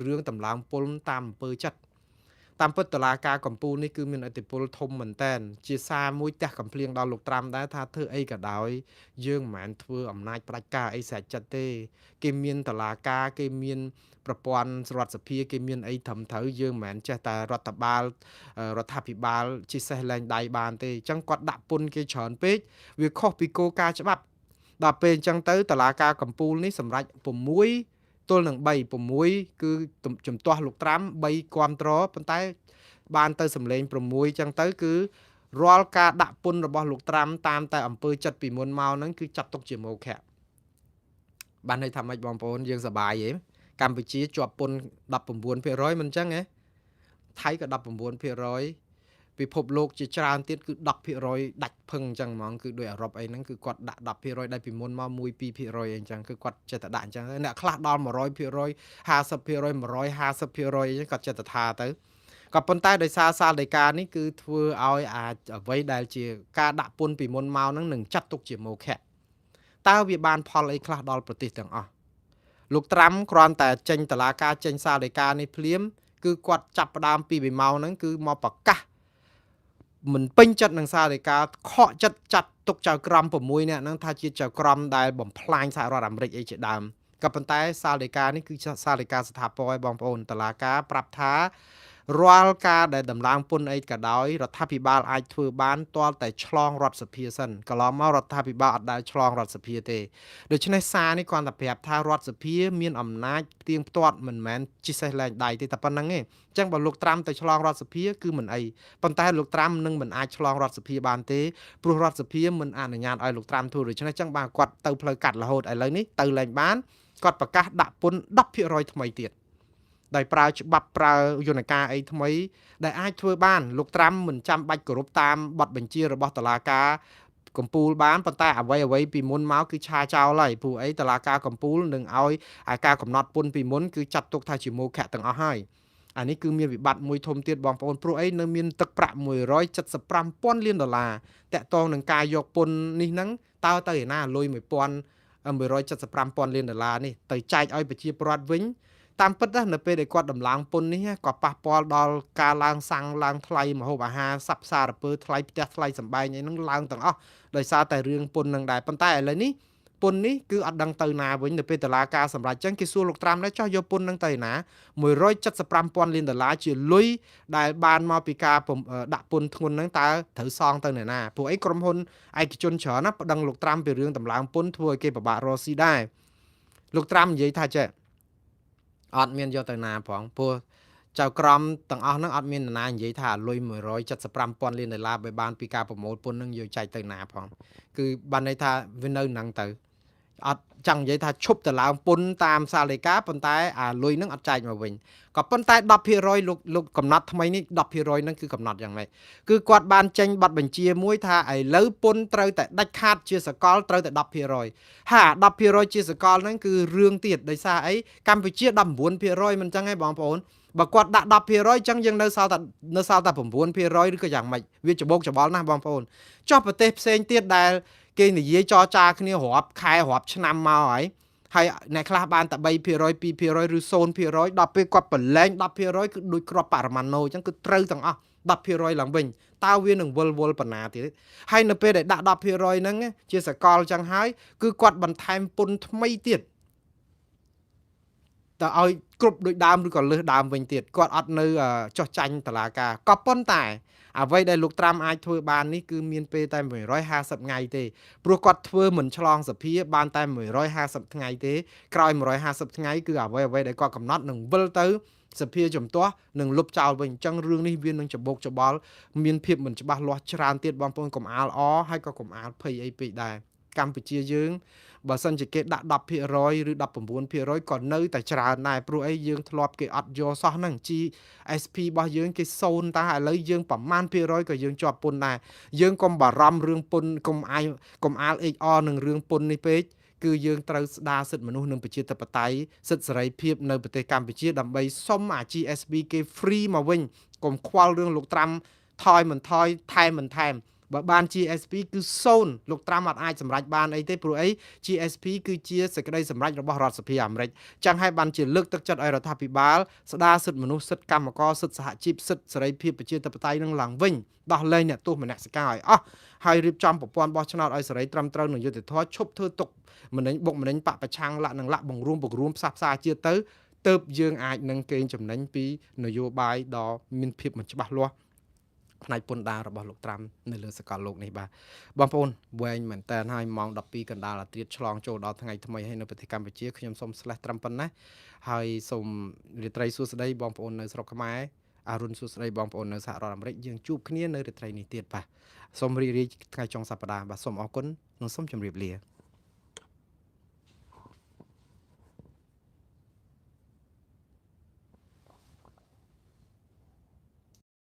រឿងតម្លើងពន្ធតាមអំពើចិត្តតាមពិតតឡាការកម្ពុជានេះគឺមានឥទ្ធិពលធំមែនតែនជាសារមួយទះកំភ្លៀងដល់លោកត្រាំដែរថាធ្វើអីក៏ដោយយើងមិនមែនធ្វើអំណាចផ្ដាច់ការអីស្រេចចិត្តទេគេមានតឡាការគេមានប្រព័ន្ធរដ្ឋសភាគេមានអីត្រឹមត្រូវយើងមិនមែនចេះតែរដ្ឋបាលរដ្ឋាភិបាលជាសេះលែងដៃបានទេអញ្ចឹងគាត់ដាក់ពន្ធគេច្រើនពេកវាខុសពីគោលការណ៍ច្បាប់ដល់ពេលអញ្ចឹងទៅតឡាការកម្ពុជានេះសម្រាប់6ទល់នឹង3 6គឺជំទាស់លោកត្រាំ3គាំទ្រប៉ុន្តែបានទៅសម្លេង6អញ្ចឹងទៅគឺរាល់ការដាក់ពន្ធរបស់លោកត្រាំតាមតែអំពើចិត្តពីមុនមកហ្នឹងគឺចាត់ទុកជាមោឃៈបានន័យថាម៉េចបងប្អូនយើងសប្បាយហ៎កម្ពុជាជាប់ពន្ធ19%មិនអញ្ចឹងហ៎ថៃក៏19%ពិភពលោកជាច្រើនទៀតគឺ10%ដាច់ភឹងអញ្ចឹងហ្មងគឺដោយអឺរ៉ុបអីហ្នឹងគឺគាត់ដាក់10%ដែលពីមុនមក1 2%អីអញ្ចឹងគឺគាត់ចេះតែដាក់អញ្ចឹងអ្នកខ្លះដល់100% 50% 150%អីចឹងគាត់ចេះតែថាទៅក៏ប៉ុន្តែដោយសារសាលដីកានេះគឺធ្វើឲ្យអាចអ្វីដែលជាការដាក់ពន្ធពីមុនមកហ្នឹងនឹងចាត់ទុកជាមោឃៈតើវាបានផលអីខ្លះដល់ប្រទេសទាំងអស់លោកត្រាំគ្រាន់តែចេញតឡាការចេញសាលដីកានេះភ្លាមគឺគាត់ចាប់ផ្ដើមពី1ម៉ោងហ្នឹងគឺមកប្រកាសមិនពេញចិត្តនឹងសាលដីកាខកចិត្តចាត់ទុកចៅក្រម6នាក់ហ្នឹងថាជាចៅក្រមដែលបំផ្លាញសហរដ្ឋអាមេរិកអីជាដើមក៏ប៉ុន្តែសាលដីកានេះគឺសាលដីកាស្ថាពរឲ្យបងប្អូនតឡាការប្រាប់ថារាល់ការដែលដំឡើងពន្ធអីក៏ដោយរដ្ឋាភិបាលអាចធ្វើបានទាល់តែឆ្លងរដ្ឋសភាសិនកន្លងមករដ្ឋាភិបាលអត់ដែលឆ្លងរដ្ឋសភាទេដូច្នេះសារនេះគ្រាន់តែប្រាប់ថារដ្ឋសភាមានអំណាចផ្ទៀងផ្ទាត់មិនមែនជិះសេះលែងដៃទេតែប៉ុណ្្នឹងទេអញ្ចឹងបើលោកត្រាំទៅឆ្លងរដ្ឋសភាគឺមិនអីប៉ុន្តែលោកត្រាំនឹងមិនអាចឆ្លងរដ្ឋសភាបានទេព្រោះរដ្ឋសភាមិនអនុញ្ញាតឲ្យលោកត្រាំធ្វើដូច្នេះអញ្ចឹងបានគាត់ទៅផ្លូវកាត់រហូតឥឡូវនេះទៅលែងបានគាត់ប្រកាសដាក់ពន្ធ10%ថ្មីទៀតដោយប្រើច្បាប់ប្រើយន្តការអីថ្មីដែលអាចធ្វើបានលោកត្រាំមិនចាំបាច់គោរពតាមបទបញ្ជារបស់តុលាការកម្ពុជាបានប៉ុន្តែអ្វីពីមុនមកគឺឆាចោលហើយព្រោះអីតុលាការកម្ពុជានឹងឲ្យការកំណត់ពន្ធពីមុនគឺចាត់ទុកថាជាមោឃៈទាំងអស់ហើយអានេះគឺមានវិបត្តិមួយធំទៀតបងប្អូនព្រោះអីនៅមានទឹកប្រាក់175,000លានដុល្លារតាក់ទងនឹងការយកពន្ធនេះហ្នឹងតើទៅឯណាលុយ1,175,000លានដុល្លារនេះទៅចែកឲ្យប្រជាពលរដ្ឋវិញតាមពិតណានៅពេលដែលគាត់ដំឡើងពន្ធនេះក៏ប៉ះពាល់ដល់ការឡើងសាំងឡើងថ្លៃម្ហូបអាហារសັບសារពើថ្លៃផ្ទះថ្លៃសម្បែងអីហ្នឹងឡើងទាំងអស់ដោយសារតែរឿងពន្ធនឹងដែរប៉ុន្តែឥឡូវនេះពន្ធនេះគឺអត់ដឹងទៅណាវិញនៅពេលតឡាការសម្រាប់ចឹងគេសួរលោកត្រាំដែរចោះយកពន្ធនឹងទៅណា175,000លានដុល្លារជាលុយដែលបានមកពីការដាក់ពន្ធធ្ងន់ហ្នឹងតើត្រូវសងទៅអ្នកណាព្រោះអីក្រុមហ៊ុនឯកជនច្រើនណាប្តឹងលោកត្រាំពីរឿងតម្លើងពន្ធធ្វើឲ្យគេពិបាករកស៊ីដែរលោកត្រាំនិយាយថាចេះអត់មានយកទៅណាផងព្រោះចៅក្រមទាំងអស់ហ្នឹងអត់មាននរណានិយាយថាលុយ175,000លានដុល្លារបើបានពីការប្រមូលពន្ធហ្នឹងយកចែកទៅណាផងគឺបានន័យថាវានៅហ្នឹងទៅអត់ចង់និយាយថាឈប់ទៅឡើងពន្ធតាមសាលដីកាប៉ុន្តែអាលុយហ្នឹងអត់ចែកមកវិញក៏ប៉ុន្តែ10%លោកកំណត់ថ្មីនេះ10%ហ្នឹងគឺកំណត់យ៉ាងម៉េចគឺគាត់បានចេញបទបញ្ជាមួយថាឥឡូវពន្ធត្រូវតែដាច់ខាតជាសកលត្រូវតែ10%ហា10%ជាសកលហ្នឹងគឺរឿងទៀតដោយសារអីកម្ពុជា19%មិនចឹងទេបងប្អូនបើគាត់ដាក់10%អញ្ចឹងយើងនៅសល់តែ9%ឬក៏យ៉ាងម៉េចវាច្បោកច្បល់ណាស់បងប្អូនចុះប្រទេសផ្សេងទៀតដែលគេនិយាយចរចាគ្នារាប់ខែរាប់ឆ្នាំមកហើយហើយអ្នកខ្លះបានតែ3% 2%ឬ0%ដល់ពេលគាត់ប្រឡែង10%គឺដូចគ្រាប់បរមាណូអញ្ចឹងគឺត្រូវទាំងអស់10%ឡើងវិញតើវានឹងវិលវល់បណ្ណាទៀតហើយនៅពេលដែលដាក់10%ហ្នឹងជាសកលអញ្ចឹងហើយគឺគាត់បន្ថែមពន្ធថ្មីទៀតតើឲ្យគ្រប់ដូចដើមឬក៏លើសដើមវិញទៀតគាត់អត់នៅចោះចាញ់តឡាការក៏ប៉ុន្តែអ្វីដែលលោកត្រាំអាចធ្វើបាននេះគឺមានពេលតែ150ថ្ងៃទេព្រោះគាត់ធ្វើមិនឆ្លងសភាបានតែ150ថ្ងៃទេក្រោយ150ថ្ងៃគឺអ្វីដែលគាត់កំណត់នឹងវិលទៅសភាជំទាស់នឹងលុបចោលវិញអញ្ចឹងរឿងនេះវានឹងច្បោកច្បល់មានភាពមិនច្បាស់លាស់ច្រើនទៀតបងប្អូនកុំអាលអហើយក៏កុំអាលភ័យអីពេកដែរកម្ពុជាយើងបើសិនជាគេដាក់10%ឬ19%ក៏នៅតែច្រើនដែរព្រោះអីយើងធ្លាប់គេអត់យកសោះហ្នឹង GSP របស់យើងគេ0តាឥឡូវយើងប្រមាណភាគរយក៏យើងជាប់ពន្ធដែរយើងកុំបារម្ភរឿងពន្ធកុំអាល HR នឹងរឿងពន្ធនេះពេកគឺយើងត្រូវស្ដារសិទ្ធិមនុស្សនិងប្រជាធិបតេយ្យសិទ្ធិសេរីភាពនៅប្រទេសកម្ពុជាដើម្បីសុំអា GSP គេ free មកវិញកុំខ្វល់រឿងលោកត្រាំថយមិនថយថែមមិនថែម បើបាន GSP គឺ0លោកត្រាំអត់អាចសម្រេចបានអីទេព្រោះអី GSP គឺជាសេចក្តីសម្រេចរបស់រដ្ឋសភាអាមេរិកចឹងហើយបានជាលើកទឹកចិត្តឲ្យរដ្ឋាភិបាលស្ដារសិទ្ធិមនុស្សសិទ្ធិកម្មករសិទ្ធិសហជីពសិទ្ធិសេរីភាពប្រជាធិបតេយ្យនឹងឡើងវិញដោះលែងអ្នកទោសមនសិការឲ្យអស់ហើយរៀបចំប្រព័ន្ធបោះឆ្នោតឲ្យសេរីត្រឹមត្រូវនិងយុត្តិធម៌ឈប់ធ្វើទុកម្នេញបុកម្នេញបពប្រឆាំងលាក់នឹងលាក់បង្រួមបង្រួមផ្សះផ្សាជាតិទៅទៅយើងអាចនឹងកេងចំណេញពីនយោបាយដ៏មានភាពមិនច្បាស់លាស់ផ្នែកពន្ធដាររបស់លោកត្រាំនៅលើសកលលោកនេះបាទបងប្អូនវែងមែនតើហើយម៉ោង12កណ្ដាលអាត្រៀតឆ្លងចូលដល់ថ្ងៃថ្មីហើយនៅប្រទេសកម្ពុជាខ្ញុំសូមស្លេះត្រឹមប៉ុណ្ណេះហើយសូមរាត្រីសួស្តីបងប្អូននៅស្រុកខ្មែរអរុនសួស្តីបងប្អូននៅសហរដ្ឋអាមេរិកយើងជួបគ្នានៅរាត្រីនេះទៀតបាទសូមរីករាយថ្ងៃចុងសប្តាហ៍បាទសូមអរគុណនិងសូមជម្រាបលា។